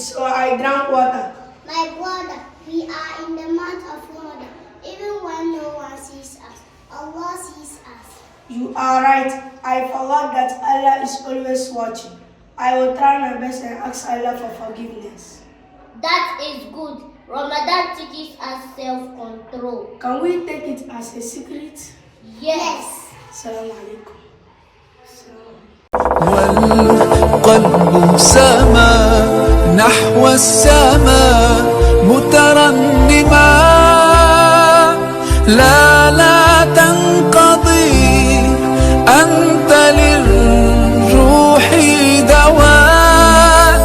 so I drank water. My brother, we are in the month of Ramadan. Even when no one sees us, Allah sees us. You are right. I forgot that Allah is always watching. I will try my best and ask Allah for forgiveness. That is good. Ramadan teaches us self-control. Can we take it as a secret? Yes. Assalamu alaikum. والقلب سما نحو السماء مترنما لا لا تنقضي أنت للروح دواء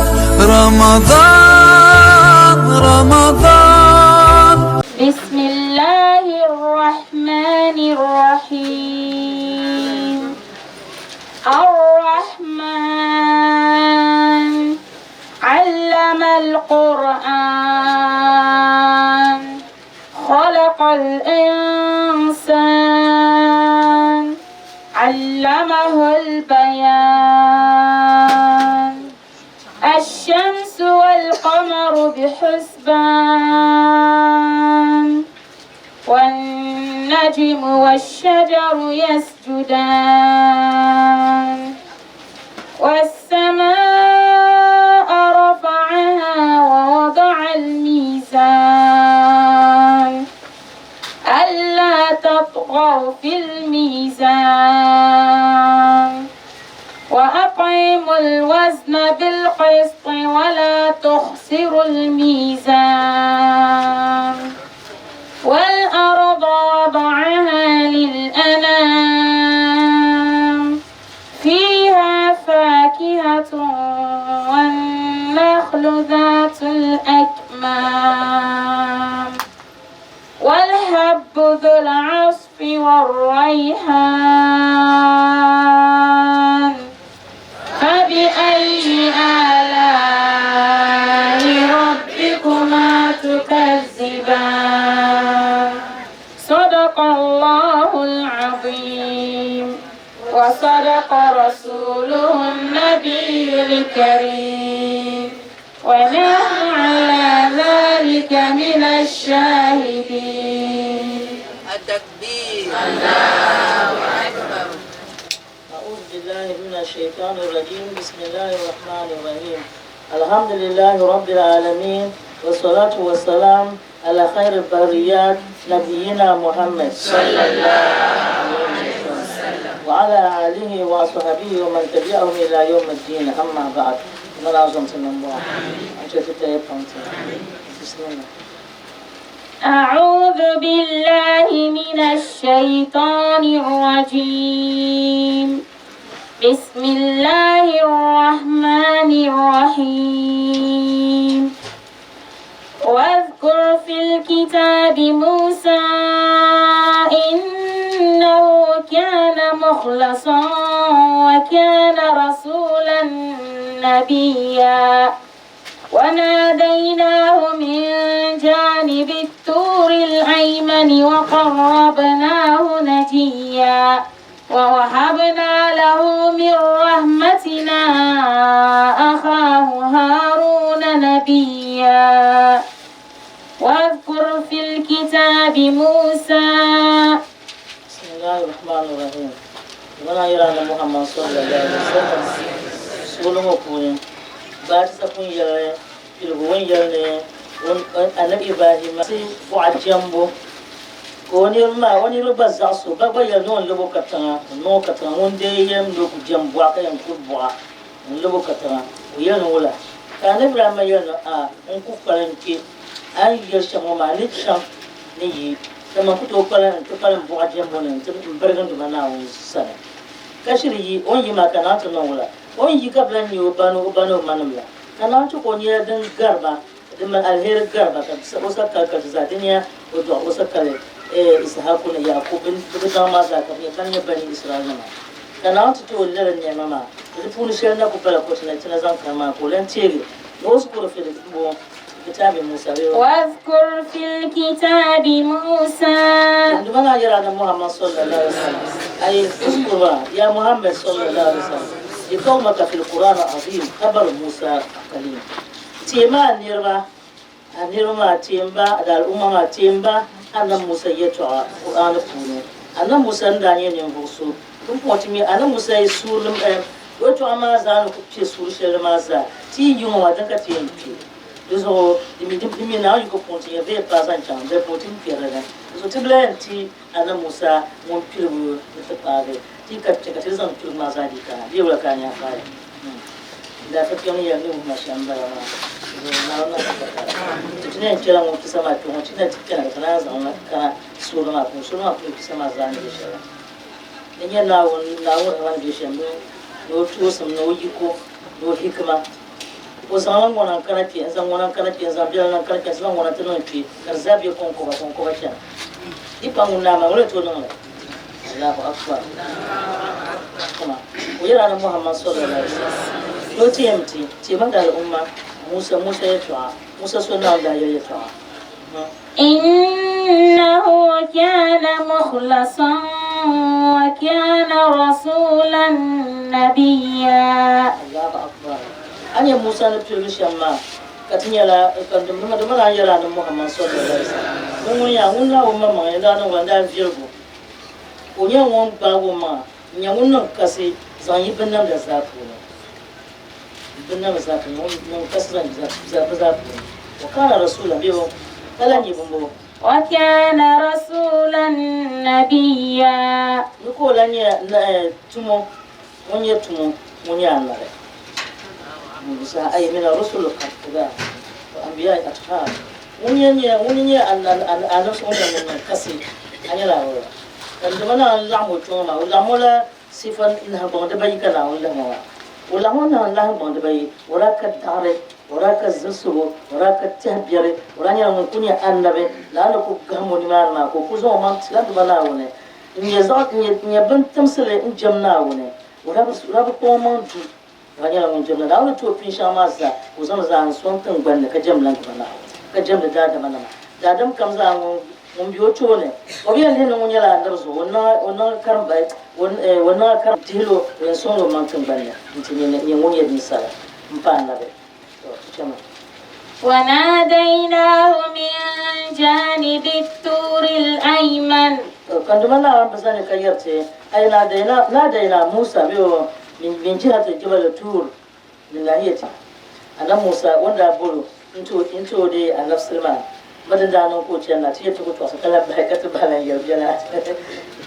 رمضان رمضان. بسم الله الرحمن الرحيم. الرحمن علم القرآن، خلق الإنسان، علمه البيان. الشمس والقمر بحسبان، والنجم والشجر يسجدان، والسماء رفعها ووضع الميزان، ألا تطغوا في الميزان، وأقيموا الوزن بالقسط ولا تخسروا الميزان، والأرض وضعها للأنام، فيها فاكهة والنخل ذات الأكمام، والحب ذو العصف والريحان، فبأي آلاء ربكما تكذبان؟ صدق الله العظيم وصدق رسوله النبي الكريم، ونحن على ذلك من الشاهدين. التكبير. أعوذ بالله من الشيطان الرجيم. بسم الله الرحمن الرحيم. الحمد لله رب العالمين، والصلاة والسلام على خير البريات نبينا محمد صلى الله عليه وسلم وعلى آله وصحبه ومن تبعهم إلى يوم الدين. أما بعد، بسم الله. أعوذ بالله من الشيطان الرجيم. بسم الله الرحمن الرحيم. واذكر في الكتاب موسى إنه كان مخلصا وكان رسولا نبيا، وناديناه من جانب الطور الأيمن وقربناه نجيا، ووهبنا له من رحمتنا أخاه هارون نبيا. واذكر في الكتاب موسى. بسم الله الرحمن الرحيم. Mana yɛra ni Muhammad sallallahu alaihi wasallam suuli ŋɔ puuni baati sapun yɛli piligu ŋun yɛli ni Anabi Ibrahima ti buɣa jɛmbu ka o niriba maa o niriba gba zaɣisi o ba gba yɛli ni o ni labo katiŋa n niŋ o katiŋa ŋun dee yɛm ni o ku jɛm buɣa ka yɛn kuri buɣa n labo katiŋa o yɛli ni wula ka Anabi Ibrahima yɛli ni a n ku kpalim kpe a ni yɛli shɛm ŋɔ maa ni chaŋ ni yi dama n ku tooi kpalim n ti kpalim buɣa jɛmbu ni nti m birigi n Duuma Naawuni sani. Ka shiri yi, o ni yi maa ka Naawuni ti niŋ wula? O ni yi ka bɛ lan nya o ba ni o ba ni o manim la, ka Naawuni chɛ ka o nya din gari ba, din mali aliheri gari ba, ka o sa kali ka di zaa di nya o dɔɣi o sa kali Issahaku ni Yaakubu bɛ daŋ maa zaa ka bɛ nyɛ ban nyɛ Bani Israɛlnima. Ka Naawuni ti ti o lala nɛma maa, di puuni shɛli na ku bala ka o ti na ti na zaŋ kani maa ka o lan teegi ni o shikuru fili bo kitabi Musa bee واذكر في الكتاب موسى. Duuma maa yɛla ni Muhammad sallallahu alaihi wasallam ay اذكر يا محمد صلى الله عليه وسلم لقومك في القرآن العظيم خبر موسى الكليم. Teemi a niriba, a niriba maa, teem ba, a daal'umma maa, teem ba Annabi Musa yɛltɔɣa Qur'aani puuni. Annabi Musa ni daa nyɛ ninvuɣ so, pumpɔŋɔ ti mi Annabi Musa yi suurili eh, o yɛltɔɣa maa zaa ni ku kpe suuri shɛli ni maa zaa, ti yi yi ŋɔ maa din ka ti yɛn kpe. Di zuɣu, di mi di mi Naawuni yiko puuni ti yɛn bee paai zaŋ chaŋ bɛ puuni ti ni kpɛri li ni. Di zuɣu ti bi lahi yɛn ti Annabi Musa ŋun piligu ni ti paagi ti ka chɛ ka ti zaŋ piligu maa zaa dii kana. Bee wula ka a nya faali? Daafa kpɛm yɛli ni wuhima shɛm m-bala maa. Naawuni niŋ ka ka ti ti na yɛn kpɛla ŋun kisa maa kpe ŋɔ ti na ti kpɛna ka ti naan zaŋ li kana suurili maa puuni. Suurili maa puuni kisa maa zaa ni be shɛli. Di nyɛ Naawuni Naawuni rahima ni be shɛm ni ni o toosim ni o yiko ni o hikima. O zaŋla ŋɔna n-kana kpe n-zaŋ ŋɔna n-kana kpe n-zaŋ biɛla na n-kana kpe n-zaŋ ŋɔna ti niŋ kpe ka di zaa be kɔŋkɔba kɔŋkɔba chana. Di pa ŋun naa maa ŋuni n-tooi niŋ li? Allahu Akbar. Kuma o yɛla ni Muhammad sallallahu alaihi wasallam ni o ti yɛn ti ti ma dali umma Musa Musa yɛltɔɣa Musa so Naawuni daa yɛli yɛltɔɣa. إنه كان مخلصا وكان رسولا نبيا Allahu Akbar. A ni nyɛ Musa ni piligi shɛm maa ka ti nyɛla ka dima dima daa yɛla ni Muhammad sallallahu alaihi wasallam ni ŋun yaa ŋun Naawuni maŋmaŋ ni daa niŋ o daa viɛligu ka o nyɛ ŋun gbaagi o maŋa n-nyɛ ŋun niŋ kasi zaŋ yi binnamda zaa puuni binnamda zaa puuni ŋun niŋ kasi zaŋ yi bi zaa puuni wa kana rasulan bee ka lahi nyɛ bimbo وكان رسولا نبيا ni ka o lahi nyɛ tumo ŋun nyɛ tumo ŋun nyɛ anabi Musa ay min ar-rusul al-kibar wa anbiya al-athhar ŋun nyɛ nyɛ ŋun nyɛ anabi so ŋun nyɛ ŋun niŋ kasi a nyɛla awura ka dama na laɣim o kpiɔŋ maa o laɣim o la sifa nahagbaŋ dibayi ka Naawuni lahi ŋɔ maa o laɣim o nahagbaŋ dibayi o daa ka daɣiri o daa ka zilisigu o daa ka tɛhi biɛri o daa nyɛla ŋun ku nyɛ anabi lala ni ku gahim o nimaani maa ka o ku zaŋ o maŋ tila Duuma Naawuni n-nyɛ zaɣ n-nyɛ bin timsili n-jɛm Naawuni o daa bi kpaŋ o maŋ du O daa nyɛla ŋun jɛmdi Naawuni ti o pin shɛŋa maa zaa, ka o zaŋ li zaa n-sɔŋ tiŋgbani ni ka jɛmdila Duuma Naawuni, ka jɛmdi daadamanima. Daadam kam zaa ŋun be o tooni, o bi yɛn lihi ni ŋun nyɛla anabi zuɣu, o niŋ karimba, o niŋ karim dihili o, o yɛn sɔŋla o maŋ tiŋgbani ni nti nyɛ ŋun nyɛ ninsala m-pa anabi. Tɔ, ti chama. وناديناه من جانب الطور الأيمن. Tɔ, ka Duuma Naawuni bi zani ka yɛri ti, Ay naadaynaa Musa bee o min jihati jabal Tur min nahiyati Annabi Musa o ni daa bol o nti o deei anabisili maa ma din daa niŋ ka o chani na ti yɛli ti ku tɔɣisi ka lahi bahi ka ti bahi lan yɛli biɛla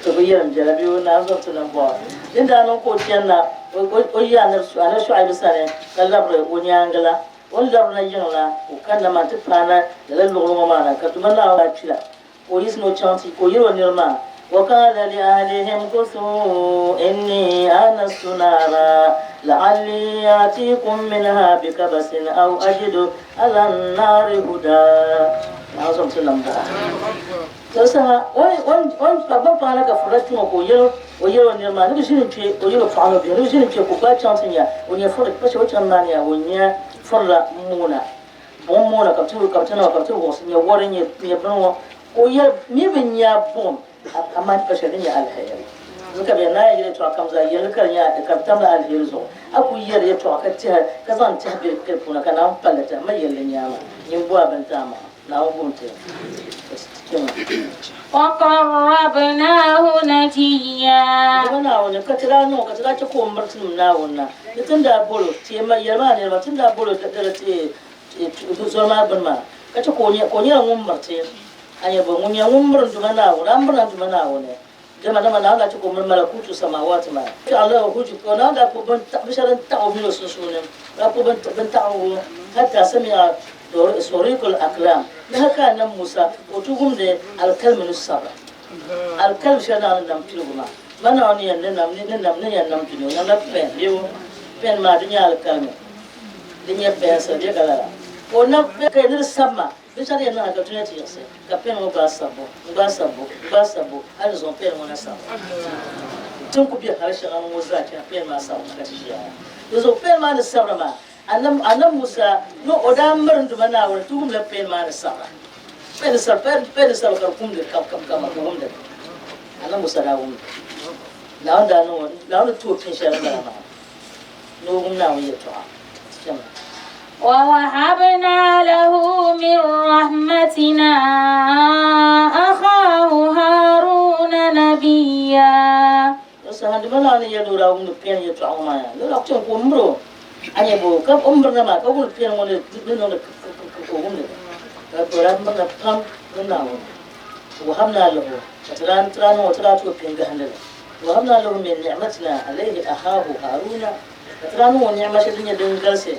ti bi yɛlim biɛla bee o naan zaŋ ti nambɔɣu din daa niŋ ka o chani na o yi Annabi Shuaibu sani ka labiri o nyaaŋa la o ni labirina yiŋ la o kanna maa nti paana lala luɣili ŋɔ maa na ka Duuma Naawuni daa kpila ka o yiɣisi ni o chaŋ ti ka o yɛli o niriba maa, Wa-qaala li-ahlihim kuthuu innii aanastu naara la'allii aatiikum minhaa bikabasin aw ajidu ala n-naari hudaa. Naawuni zom ti nambɔɣu. Di saha o ni o ni paana ka furila kpiŋɔ ka o yɛli o yɛli o niriba maa ni bɛ ʒini n-kpe o yɛli o paɣa ni o bihi ni bɛ ʒini n-kpe ka o gbaai chaŋ ti nya o nya furila pa shɛli o chani maa ni yaa o nya furila m-moona Buɣim moona ka bɛ ti ka bɛ ti niŋ ka bɛ ti wuɣisi nya wari nya nya bini ŋɔ ka o yɛli mi bi nya buɣim amaa pa shɛli din nyɛ aliheri zuɣu ka bɛ yɛli naa yɛli yɛltɔɣa kam zaa yɛlli ka di nyɛ ka di tamla aliheri zuɣu a ku yɛli yɛltɔɣa ka tɛha ka zaŋ tɛha be di puuni ka Naawuni palli tɛha ma yɛlli nyaama nyin bo a bini ti a maŋa Naawuni gum ti ka ti kpɛma. وقربناه نجيا. Dama Naawuni ka ti daa niŋ o ka ti daa chɛ ka o miri tinim Naawuni na ni ti ni daa bol o, ti yɛn yɛli maa niriba, ti ni daa bol o dala ti zoli maa gbini maa, ka chɛ ka o nyɛla ŋun miri ti. A nya bɔ? Ŋun nyɛ ŋun miri n Duuma Naawuni, a mirila n Duuma Naawuni, dama dama Naawuni daa chɛ ka o miri malakuutu samaawaati maa. Allahu hujub, ka Naawuni daa kpuɣi binshɛli din taɣi o mini o sunsuuni, daa kpuɣi bin taɣiŋgu hatta sami'a soriikul aqlam, ni hal ka Annabi Musa ka o ti wumdi alikalimi ni sabira, alikalimi shɛli Naawuni ni nam piligu maa. Ma Naawuni ni yɛn ni nam ni nam ni yɛn nam dunia, o namla pɛn bee o pɛn maa di nyɛ alikalimi, di nyɛ pɛnsili bee ka lala ka o nam ka ni di sabi ma binshɛɣu din yɛn niŋ hal ka dunia ti yiɣisi ka pɛn ŋɔ gbaai sabbu n-gbaai sabbu n-gbaai sabbu hal ni zuŋɔ pɛn ŋɔ na sabbu ti ni ku be hal shɛŋa ŋɔ zaa chana pɛn maa sabbu ka ti ʒiya ŋɔ. Di zuɣu pɛn maa ni sabiri maa Annabi Musa ni o daa miri n Duuma Naawuni ti wumla pɛn maa ni sabira. Pɛn ni sabira, pɛn ni sabira ka di kumdi kab kab kab ka wumdi. Annabi Musa daa wumdi. Naawuni daa niŋ o, Naawuni ni ti o pin shɛli m-bala maa, ni o wum Naawuni yɛltɔɣa. Ti chama. ووهبنا له من رحمتنا أخاه هارون نبيا. Saha dima la ni yɛli o daa wumdi piɛni yɛltɔɣa ŋɔ maa yaa ni o daa ku chaŋ ka o miri o a nyɛ bo ka o mirina maa ka wumdi piɛni ŋɔ ni niŋdi ka o wumdi ka o daa mirina pam ni Naawuni. Wahabna lahu ka ti daa ti daa niŋ o ti daa ti o pini gahindili. Wahabna lahu min ni'matina alayhi ahahu Haruna ka ti daa niŋ o ni'ima shɛli din nyɛ din galisi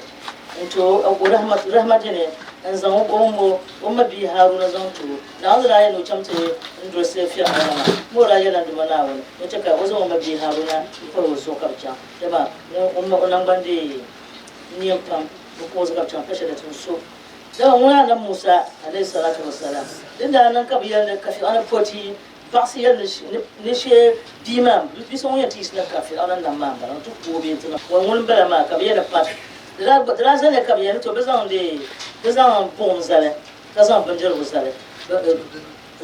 n-ti o o rahma rahma dini n zaŋ o o o ma bia Haruna zaŋ ti o. Naawuni daa yɛli ni o chaŋ ti n dolisi Fir'auna maa mi o daa yɛlila n Duuma Naawuni ni o chɛ ka o zaŋ o ma bia Haruna m-pahi o zuɣu ka bɛ chaŋ. Dama ŋun o naŋgbani dii niɛm pam bɛ kpuɣi o zuɣu ka bɛ chaŋ ka shɛli ti n so. Dama ŋuna Anabi Musa alayhi salatu wa salam din daa niŋ ka bɛ yɛli ni ka Fir'auna poti baɣisi yɛli ni shee bia maa bia so ŋun yɛn ti yiɣisi na ka Fir'auna nam maa m-bala n-ti ku o bee n-ti niŋ ŋuni m-bala maa ka bɛ yɛli ni pat di daa zaliya ka bɛ yɛli ni to bɛ zaŋ bɛ zaŋ buɣim zali ka zaŋ bindirigu zali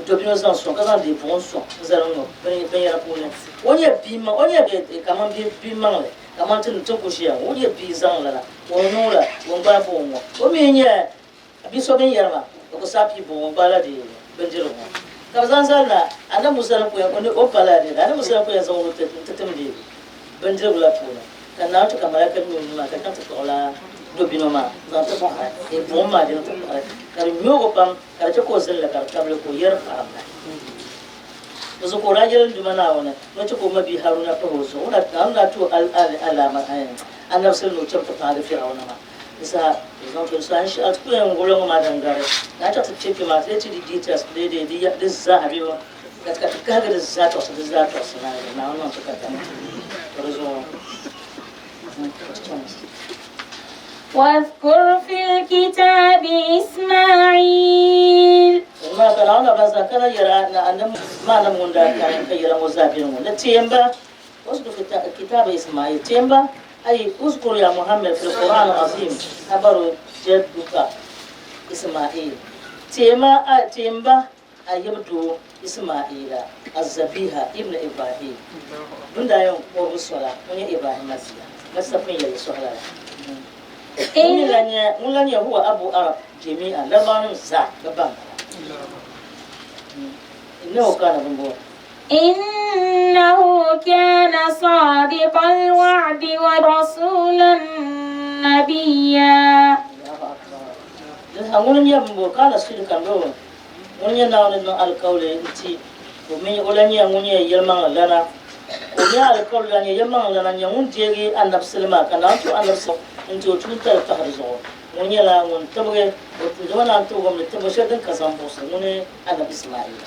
dobino zaŋ sɔŋ ka zaŋ deei buɣim sɔŋ n-zali ŋ-ŋɔ binyɛra puuni. O nyɛ bia o nyɛ kaman bia maŋli kaman ti ni ti ku ʒiya ŋɔ o nyɛ bia zaŋ lala ka o niŋ la o ni gbaai buɣim ŋɔ. O mi nyɛ bia so bɛ ni yɛri maa o ku saai pii buɣim o gbaai la deei bindirigu ŋɔ ka bɛ zaŋ zali na Anabi Musa ni ku yɛn o pa lala deei Anabi Musa ni ku yɛn zaŋ o nuu nti tim deei bindirigu la puuni ka Naawuni ti ka malaika mi o nuu maa ka chaŋ ti kpuɣila dobino maa zaŋ ti paɣiri buɣim maa dini ti paɣiri ka di nyoog o pam ka di chɛ ka o zinli ka di tabili ka o yɛri paɣiri la. Di zuɣu ka o daa yɛli n Duuma Naawuni ni o chɛ ka o mabia Haruna pahi o zuɣu. Naawuni daa ti o alaama anabisili ni o chaŋ ti paagi Firawuna maa. Di saha o zaŋ ti o saha n-shɛli ti ku yɛn wuɣili ŋɔ maa din gari ni a chaŋ ti kpe kpe maa ti lee ti di details di zaa bee ka ti kahigi di zaa tɔɣisi di zaa tɔɣisi naai Naawuni niŋ ti kadama. To di zuɣu واذكر في الكتاب إسماعيل. Ma ka Naawuni ban zaŋ kana yɛra na annabi maa nam ŋun daa kani ka yɛla ŋɔ zaa beni ŋɔ ni teemba واذكر في كتاب إسماعيل تيمبا أي اذكر يا محمد في القرآن العظيم خبر جدك إسماعيل تيما تيمبا يبدو إسماعيل الذبيحة ابن إبراهيم دون دا يوم قرب الصلاة من إبراهيم مسيح مسافين يلي سهلا ŋun la nyɛ هو أبو عرب جميعا larabanim zaa bɛ baŋ إنه كان بمبو إنه كان صادق الوعد ورسولا نبيا. ŋun nyɛ bimbo كان صدقا bɛ ŋun nyɛ Naawuni niŋ alikauli nti o mi o la nyɛ ŋun nyɛ yɛlimaŋli lana o nyɛ alikauli la nyɛ yɛlimaŋli lana nyɛ ŋun deegi anabisili maa ka Naawuni ti anabisili nti o tuuntali pahi di zuɣu ŋun nyɛla ŋun tibigi dama naan tibigimi ni tibi shɛli din ka zaŋ buɣisi ŋuni anabi Ismaila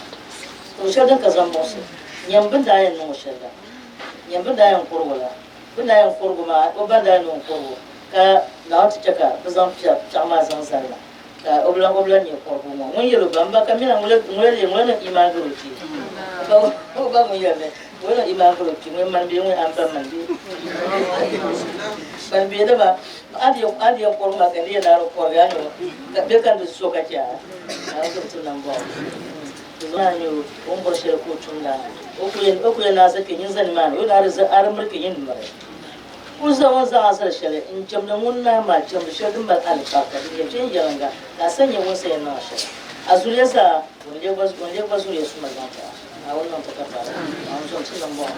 tibi shɛli din ka zaŋ buɣisi nyɛm bini daa yɛn niŋ o shɛli la nyɛm bini daa yɛn kurigu la bini daa yɛn kurigu maa o ban daa yɛn niŋ kurigu ka Naawuni ti chɛ ka bɛ zaŋ piɛɣu maa zaŋ zali na ka o bila nyɛ kurigu ŋɔ ŋun yɛl o ba m ba ka mina ŋula ŋula niŋ imaan gari o kpee o ba ŋun yɛli ni ŋula niŋ imaan gari o kpee ŋun mani bee ŋun an ba mani bee mani bee dama a di yɛn kurigu maa ka di yɛn naari kurigi a ni ka bɛ ka di so ka chɛ a a ti nam bɔŋɔ maa nyɛ o ni bɔri shɛli ka o tumda o ku yɛn naai kpɛ nyin zani maa ni o naai a di miri kpɛ nyin miri o zaŋ o zaŋ a zali shɛli n jɛmdi ŋun naa maa jɛmdi shɛli din mali alibarika din nyɛ viɛnyɛliŋga ka a sa nyɛ ŋun sa yɛn niŋ shɛli a zuliya zaa ŋun leei gba zuliya suma zaŋ ti a Naawuni niŋ ti ka tara Naawuni zom ti niŋ bɔŋɔ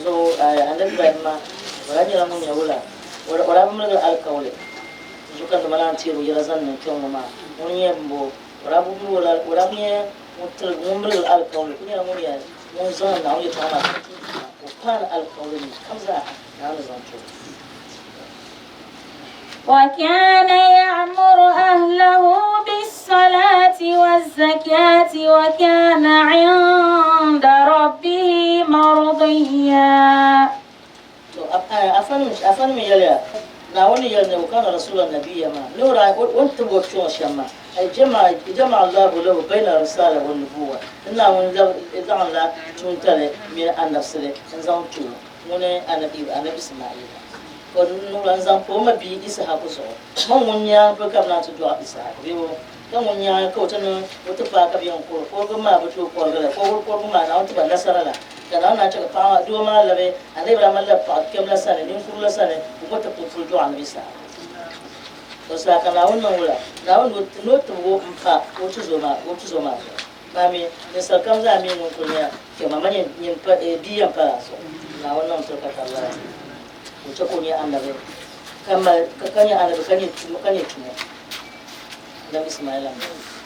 zuɣu anabi Ibrahim maa o daa nyɛla ŋun nyɛ wula o daa bi miligi alikauli zuɣu ka nima naan teeri o yɛla zaŋ niŋ kpɛŋ ŋɔ maa ŋun nyɛ m bo o daa bi o daa nyɛ ŋun miligi alikauli ku nyɛla ŋun yɛn ŋun zaŋ Naawuni yɛltɔɣa maa o paani alikauli nim kam zaa Naawuni zaŋ ti o. وكان يأمر أهله بالصلاة والزكاة وكان عند ربه مرضيا. Afani mi yɛliya Naawuni yɛli ni وكان رسولا نبيا maa ni o daa o ni tibigi o kpiɔŋ shɛm maa ay jama jama Allahu lahu bayna risala wa nubuwa ni Naawuni zaŋla tuuntali mini anabisili n zaŋ ti o ŋuni anabi anabi Ismaila ka niŋla n zaŋ pa o ma bia Isahaku zuɣu ma ŋun nyaangi pili ka bi naan ti dɔɣi Isahaku bee ka ŋun nyaangi ka o ti niŋ o ti paai ka bi yɛn kuri kurigu maa bi tooi kurigi la kurigu maa Naawuni ti ba nasara la ka Naawuni naan chɛ ka paɣa maa doo maa labi anabi Ibrahim labi paɣa kpɛm la sani ninkuri la sani ka o ti puli dɔɣi anabi Isahaku. O saha ka Naawuni niŋ wula? Naawuni ni o tibigi o m-pa o tuzo maa o tuzo maa zuɣu. Maa mi, ninsal kam zaa mi ŋun kul nya kpɛma, ma nyin pa bia yɛn pala a zuɣu. Naawuni niŋ tiri ka tari lala. O chɛ ka o nyɛ anabi ka mali ka nyɛ anabi ka nyɛ tumo ka nyɛ tumo. Anabi Ismaila m-bɔŋɔ.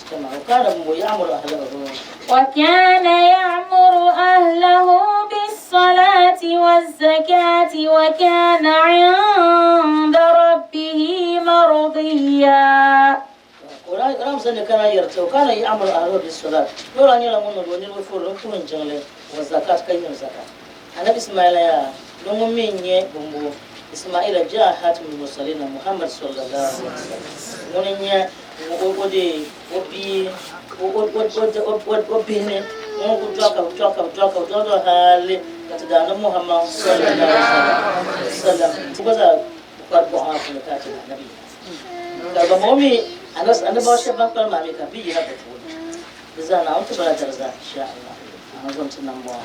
Kpɛma, o kana m-bo ya'muru ahlahu. وكان يعمر أهله بالصلاة والزكاة وكان عند ربه مرضيا. Ram sani kana yɛri o kana ya'muru ahlahu bis-salat. Nora nyɛla ŋun niŋdi o niriba furili n-puhi jiŋli wa zakat ka yiri zakat. Anabi Ismaila yaa ni ŋun mi n-nyɛ bumbo Ismaila jaa hatimul mursalina Muhammad sallallahu alaihi wasallam. Ŋuni n-nyɛ o de o bia o bihi ni ŋun ku dɔɣi ka bi dɔɣi ka bi dɔɣi ka bi dɔɣi dɔɣi hali ka ti daa ni Muhammad sallallahu alaihi wasallam gba zaa kpari buɣa maa puuni ka ti daa nabi ka ba ŋɔ mi anabawa shɛba ban kpalim maa mi ka bi yina bi puuni di zaa Naawuni ti bala dariza insha Allah Naawuni zaŋ ti nam bɔŋɔ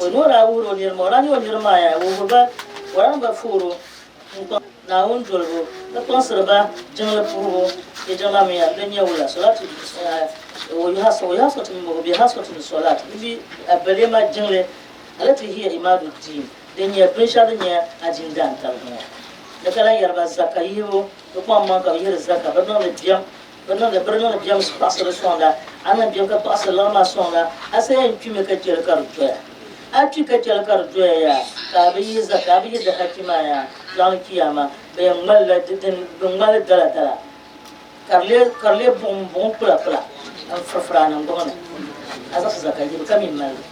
o ni o daa wuhiri o niriba o daa nyɛ o niriba maa yaa wuhiri ba o daa niŋ ba fuhiro n-kpaŋ Naawuni dolibu ka kpaŋsiri ba jiŋli puhibu bɛ jiŋli maa mi yaa di nyɛ wula salatu o yuhasatu ni salat bi balema jiŋli alati hiya imadu diin din nyɛ binshɛɣu din nyɛ adiini daantaligi ŋɔ. Di ka lahi yɛri ba zaka yihibu, bɛ kpaŋ maŋ ka bɛ yihiri zaka, bɛ niŋdi biɛm, bɛ niŋdi bɛ di niŋdi biɛm kpaɣisiri sɔŋda, a niŋ biɛm ka kpaɣisiri liɣiri maa sɔŋda, a sa yɛn kpimi ka chɛ li ka di doya. A kpi ka chɛ li ka di doya yaa, ka a bi yihi zaka, a bi yihi di hachi maa yaa, zaŋli kiyama, bɛ yɛn ŋmalila di din bɛ ŋmali daladala ka di lee ka di lee buɣim buɣim kpulakpula n-firifiri a niŋgbuŋ ni. A zaɣisi zaka yihibu ka mi mali li.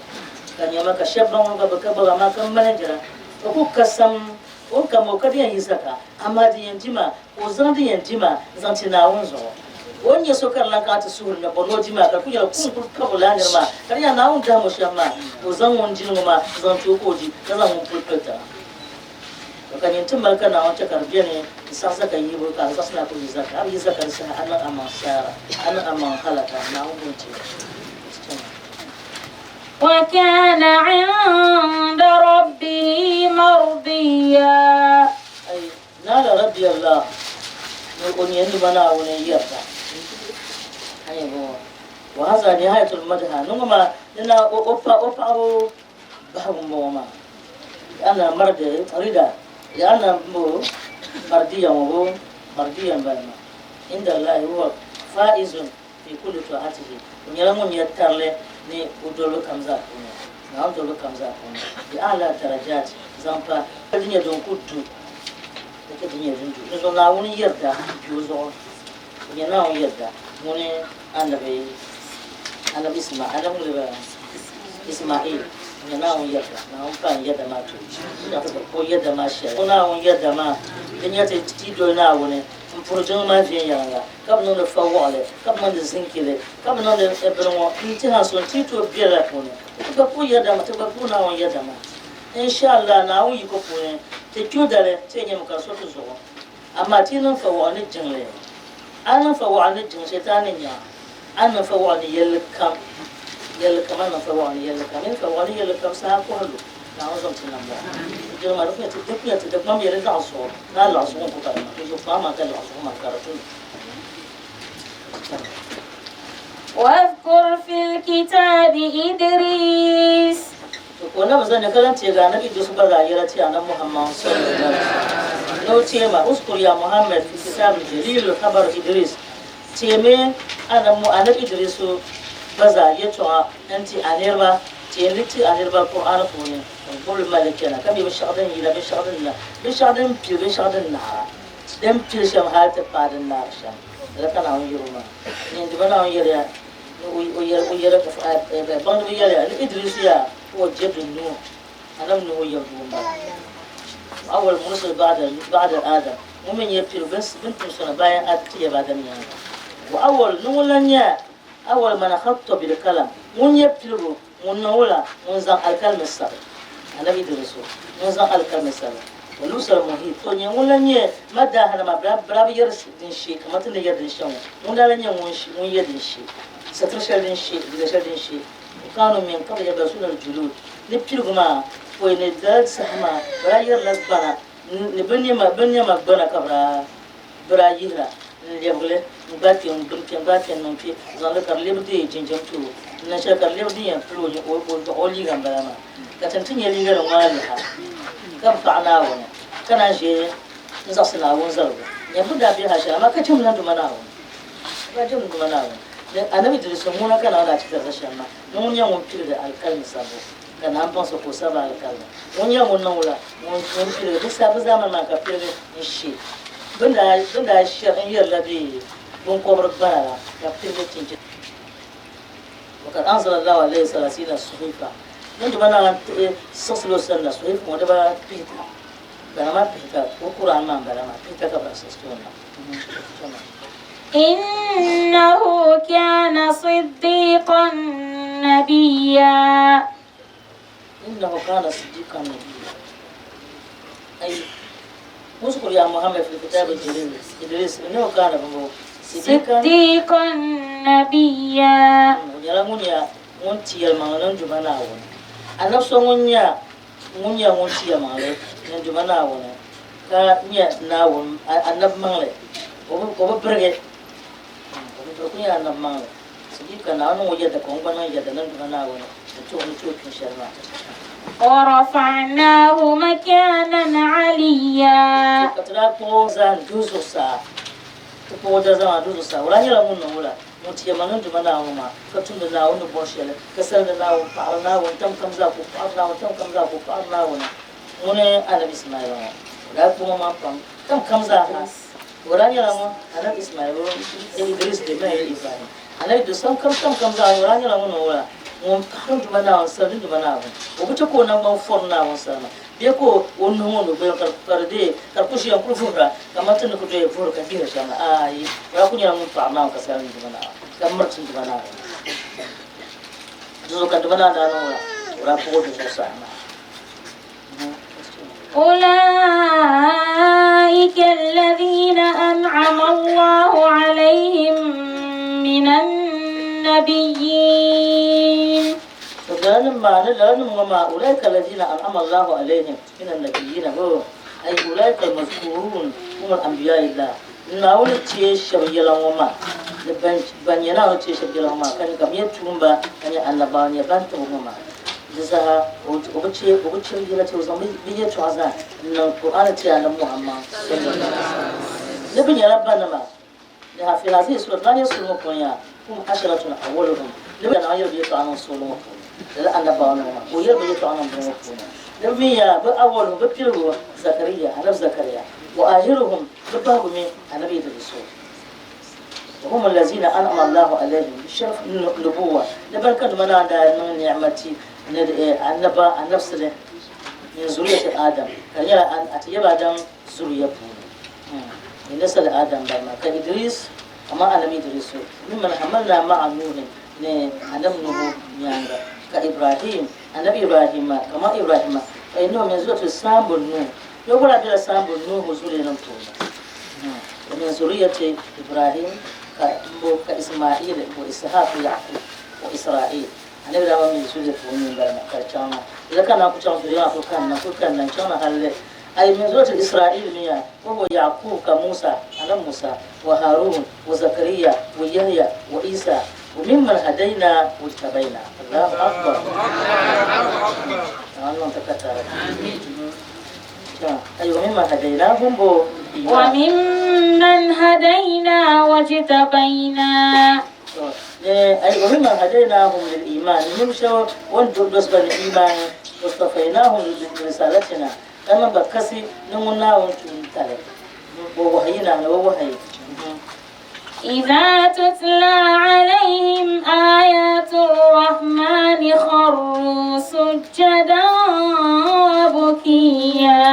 Ka nyama ka shɛba baŋ o gba bi ka gbubi amaa ka mali n-jira. O ku ka sam o ni kam o ka di yɛn yi zaka, amaa di yɛn di maa ka o zaŋ di yɛn di maa n-zaŋ ti Naawuni zuɣu. O ni nya so ka di lan kana ti suhuri ni bɔ ni o di maa ka di ku nyɛla kum kul kabi o lala niri maa ka di nyɛla Naawuni dahim o shɛm maa ka o zaŋ ŋun dini ŋɔ maa n-zaŋ ti o ka o di ka zaŋ ŋun puli pili tiŋa. To ka nyin ti mali ka Naawuni chɛ ka di beni n-saɣi zaka yihibu ka a zaɣisi ni a ku yi zaka, a bi yi zaka di saha a niŋ amaŋ saara, a niŋ amaŋ halaka, Naawuni buni ti ti chɛ ma. وكان عند ربه مرضيا. Ay nala rabbi Allah ni o nyɛ nima Naawuni yɛrda. Ayi bɔ wa haza nihayatul madha ni ŋɔ maa ni na o pa o paɣibu bahigu m-bɔŋɔ maa li'anna mardi rida li'anna bo mardiya ŋɔ bo mardiya m-bala maa inda Allahi huwa faizun fi kulli ta'atihi o nyɛla ŋun nya tarili ni o dolibu kam zaa puuni, Naawuni dolibu kam zaa puuni, bi a'la darajaat zaŋ pa ka di nyɛ din ku du di ka di nyɛ din du di zuɣu Naawuni yɛrida m-pi o zuɣu o nyɛ Naawuni yɛrida ŋuni Anabi Anabi Isma Anabi ŋuni bala Ismail o nyɛ Naawuni yɛrida Naawuni pa n yɛrida maa ti o ka o yɛrida maa shɛli o Naawuni yɛrida maa di nyɛ ti ti doli Naawuni m puri jiŋli maa viɛnyɛliŋga ka bi niŋdi fawɔɣili, ka bi niŋdi zinkili, ka bi niŋdi bini ŋɔ n-ti ha so n-ti tooi be lala puuni. Ti gba puhi yɛda ti gba puhi Naawuni yɛda maa. Inshallah Naawuni yiko puuni ti kpibu dali ti yɛn nyami ka di so ti zuɣu. Amaa ti yi niŋ fawɔɣili ni jiŋli, a yi niŋ fawɔɣili ni jiŋ Shetani ni nya a ni niŋ fawɔɣili ni yɛlli kam, yɛlli kam, a ni niŋ fawɔɣili ni yɛlli kam, yi niŋ fawɔɣili ni yɛlli kam saha kɔhilu Naawuni zaŋ ti nam ŋɔ. Jiŋli maa di kunya ti di kunya ti di kpam ya di laɣ zuɣu ni a laɣ zuɣu n-ku bala maa. Di zuɣu kpaŋ maa ka laɣ zuɣu maa ka di tuli. واذكر في الكتاب إدريس. To ka o na bi zani ka lan teegi Anabi Idris gba zaa yɛla ti Anabi Muhammad sallallahu alaihi wasallam ni o teema, Uzkur ya Muhammad fi kitab al-jalil khabar Idris, teemi Anabi Idris gba zaa yɛtɔɣa n-ti a niriba, teemi li ti a niriba Kur'aani puuni, n gbubi li mali li chana, ka mi binshɛɣu din yina, binshɛɣu din na, binshɛɣu din pili, binshɛɣu din naara, din pili shɛm hali ti paai din naari shɛm. Lala ka Naawuni yɛl o maa. Nyin di ba Naawuni yɛliya ni o yɛli o yɛli baŋdiba yɛliya ni Idris yaa huwa jaddu Nuh, Anabi Nuhu yab doo m-bala. Wa awwal mursal ba'da ba'da Adam, ŋun mi nyɛ piligu bɛ ni tim so na bayan ti yab Adam nyaaŋa. Wa awwal ni ŋun lan nyɛ awwal man khatta bil kalam, ŋun nyɛ piligu ŋun niŋ wula ŋun zaŋ alikalimi sabi, Anabi Idrisu, ŋun zaŋ alikalimi sabi. Wa lusal muhit, o nyɛ ŋun lan nyɛ madahanima birabi yɛri din she kamani ti ni yɛri din shɛm ŋɔ, ŋun daa lan nyɛ ŋun yɛ din she, sitir shɛli din she, liiga shɛli din she. Wa kaanu min qabl yalbasuna al-julud, ni piligu maa pɔi ni lala saha maa bɛ daa yɛrila gbana ni bɛ nɛma gbana ka bɛ daa. Bɛ daa yihira n-lɛbigi li n-gbaai kpe n-gbuni kpe n-gbaai kpe n-niŋ kpe n-zaŋ li ka di lebi deei jinjam ti o n-niŋ shɛli ka di lebi din yɛn pili o liiga m-bala maa. Ka ti ni ti nya liiga din ŋmaa liha ka bi paɣi Naawuni ka naan ʒe n-zaɣisi Naawuni zaligu. Nyambu daa be hal shɛli amaa ka jɛmdi la Duuma Naawuni. Ka jɛmdi Duuma Naawuni. Ni Anabi Idrisu ŋuna ka Naawuni daa ti darza shɛm maa ni ŋun nyɛ ŋun piligi alikalimi sabbu ka naa baŋsi ka o sabi alikalimi. Ŋun nyɛ ŋun niŋ wula? Ŋun piligi di sabbu zaamani maa ka piligi n-she bɛ ni daa shɛri n-yɛrila bɛ biŋkɔbiri gbana la ka piligi chinchini. Wakad anzala Allahu alayhi salasina suhifa Ni Duuma Naawuni tihi siɣisila o sani na suhifa ŋɔ dibaa pihita, gbana maa pihita, o Kur'an maa m-bala maa, pihita ka bɛ daa siɣisi ti o na. Innahu kana siddiqan nabiyya. Innahu kana siddiqan nabiyya. Ay uzkur ya Muhammad fil kitab al-jalil Idris innahu kana bimbo siddiqan nabiyya. O nyɛla ŋun nya ŋun ti yɛlimaŋli ni Duuma Naawuni. Anabi so ŋun nya ŋun nyɛ ŋun ti yɛlimaŋli ni Duuma Naawuni ka nyɛ Naawuni anabi maŋli, o bi birigi, o bi birigi, o kul nyɛla anabi maŋli. Siddiqa Naawuni niŋ o yɛda ka o gba niŋ yɛda ni Duuma Naawuni ni ti o ni ti o tuun shɛli maa. ورفعناه مكانا عليا. Ka ti daa kpuɣ o zahim duhi zuɣusaa, ti kpuɣ o dariza maa duhi zuɣusaa. O daa nyɛla ŋun niŋ wula? Ŋun ti yɛlimaŋli ni Duuma Naawuni maa, ka tumdi Naawuni ni bɔri shɛli, ka salindi Naawuni, paɣiri Naawuni, tam kam zaa ka o paɣiri Naawuni, tam kam zaa ka o paɣiri Naawuni. Ŋuni Anabi Ismaila ŋɔ, o daa kpuɣ o maŋ pam tam kam zaa ha. O daa nyɛla ŋun Anabi Ismaila o Idris di mini Ibrahim. Anabi Idris tam kam tam kam zaa ha, o daa nyɛla ŋun niŋ wula? Ŋun paɣiri Duuma Naawuni, salindi Duuma Naawuni. O bi chɛ ka o naŋgban fɔri Naawuni salima bee ka o nuhi ŋɔ ni o gbaya ka di deei ka di kul ʒiya n-kul vuhira kaman ti ni kul doya vuhiri ka gbihiri shɛm la. Aai, o daa kul nyɛla ŋun paɣiri Naawuni ka salindi Duuma Naawuni, ka miri ti Duuma Naawuni. Dinzuɣu ka Duuma Naawuni daa niŋ wula? O daa kpuɣ o du zuɣusaa maa. أولئك الذين أنعم الله عليهم من النبيين. To lalanim maa ni lalanim ŋɔ maa, ulaika alladhina an'ama Allahu alayhim min annabiyina ho, ay ulaika almazkurun hum al-anbiyaillah. Naawuni teei shɛba yɛla ŋɔ maa, ni ban nyɛ Naawuni teei shɛba yɛla ŋɔ maa, ka nyɛ ka bɛ nyɛ tuumba, ka nyɛ annabawa, nyɛ ban tib ŋɔ maa. Di zaa o bi chɛ o bi chɛ yɛla ti o zaŋ bɛ yɛltɔɣa zaa n-niŋ Kur'aani ti Annabi Muhammad sallallahu alaihi wasallam. Ni bɛ nyɛla banima ni ha fi hazihi surat maa nyɛ sura ŋɔ puuni yaa hum asharatun awwaluhum ni bɛ Naawuni yɛli bɛ yɛltɔɣa niŋ suurili ŋɔ puuni lala annabawanima maa ka o yɛli bɛ yɛltɔɣa niŋ bini ŋɔ puuni ni bɛ mi yaa bɛ awwaluhum bɛ piligu Zakariya Annabi Zakariya wa ahiruhum bɛ bahigu mi Annabi Idrisu. Wa hum allazina an'ama Allahu alayhim bi sharaf nubuwa ni ban ka Duuma Naawuni daa niŋ ni'ima ti ni di annaba annabsili min zuriyati Adam ka di nyɛla a ti yaba Adam zuriya puuni min nasali Adam bala maa ka Idris kaman Annabi Idrisu mimman hamalna ma'a Nuhin ni Annabi Nuhu nyaaŋa ka Ibrahim Annabi Ibrahima kaman Ibrahima fa innahu min zuriyati Saam bun Nuh ni o gba daa bela Saam bun Nuhu zuriyanim puuni. Wa min zuriyati Ibrahim ka m-bo ka Ismail wa Ishaq wa Yaqub wa Israil. Anabi daa mi zuriya puuni m-bala maa ka di chaŋ na. Lala ka naan ku chaŋ zuriya maa kul kanna, kul kanna n-chaŋ na halli ay min zuriyati Israil mi ya wa huwa Yaqub ka Musa, Anabi Musa, wa Harun wa Zakariya wa Yahya wa Isa wa mimman hadayna wajtabayna. Allahu akbar. Naawuni niŋ ti katari. وممن هدينا واجتبينا. أي وممن هديناهم للإيمان نمشوا وندرس بالإيمان واصطفيناهم برسالتنا كما بكسي نمنا ونتم ووحينا ووحي. إذا تتلى عليهم آيات الرحمن خروا سجدا وبكيا.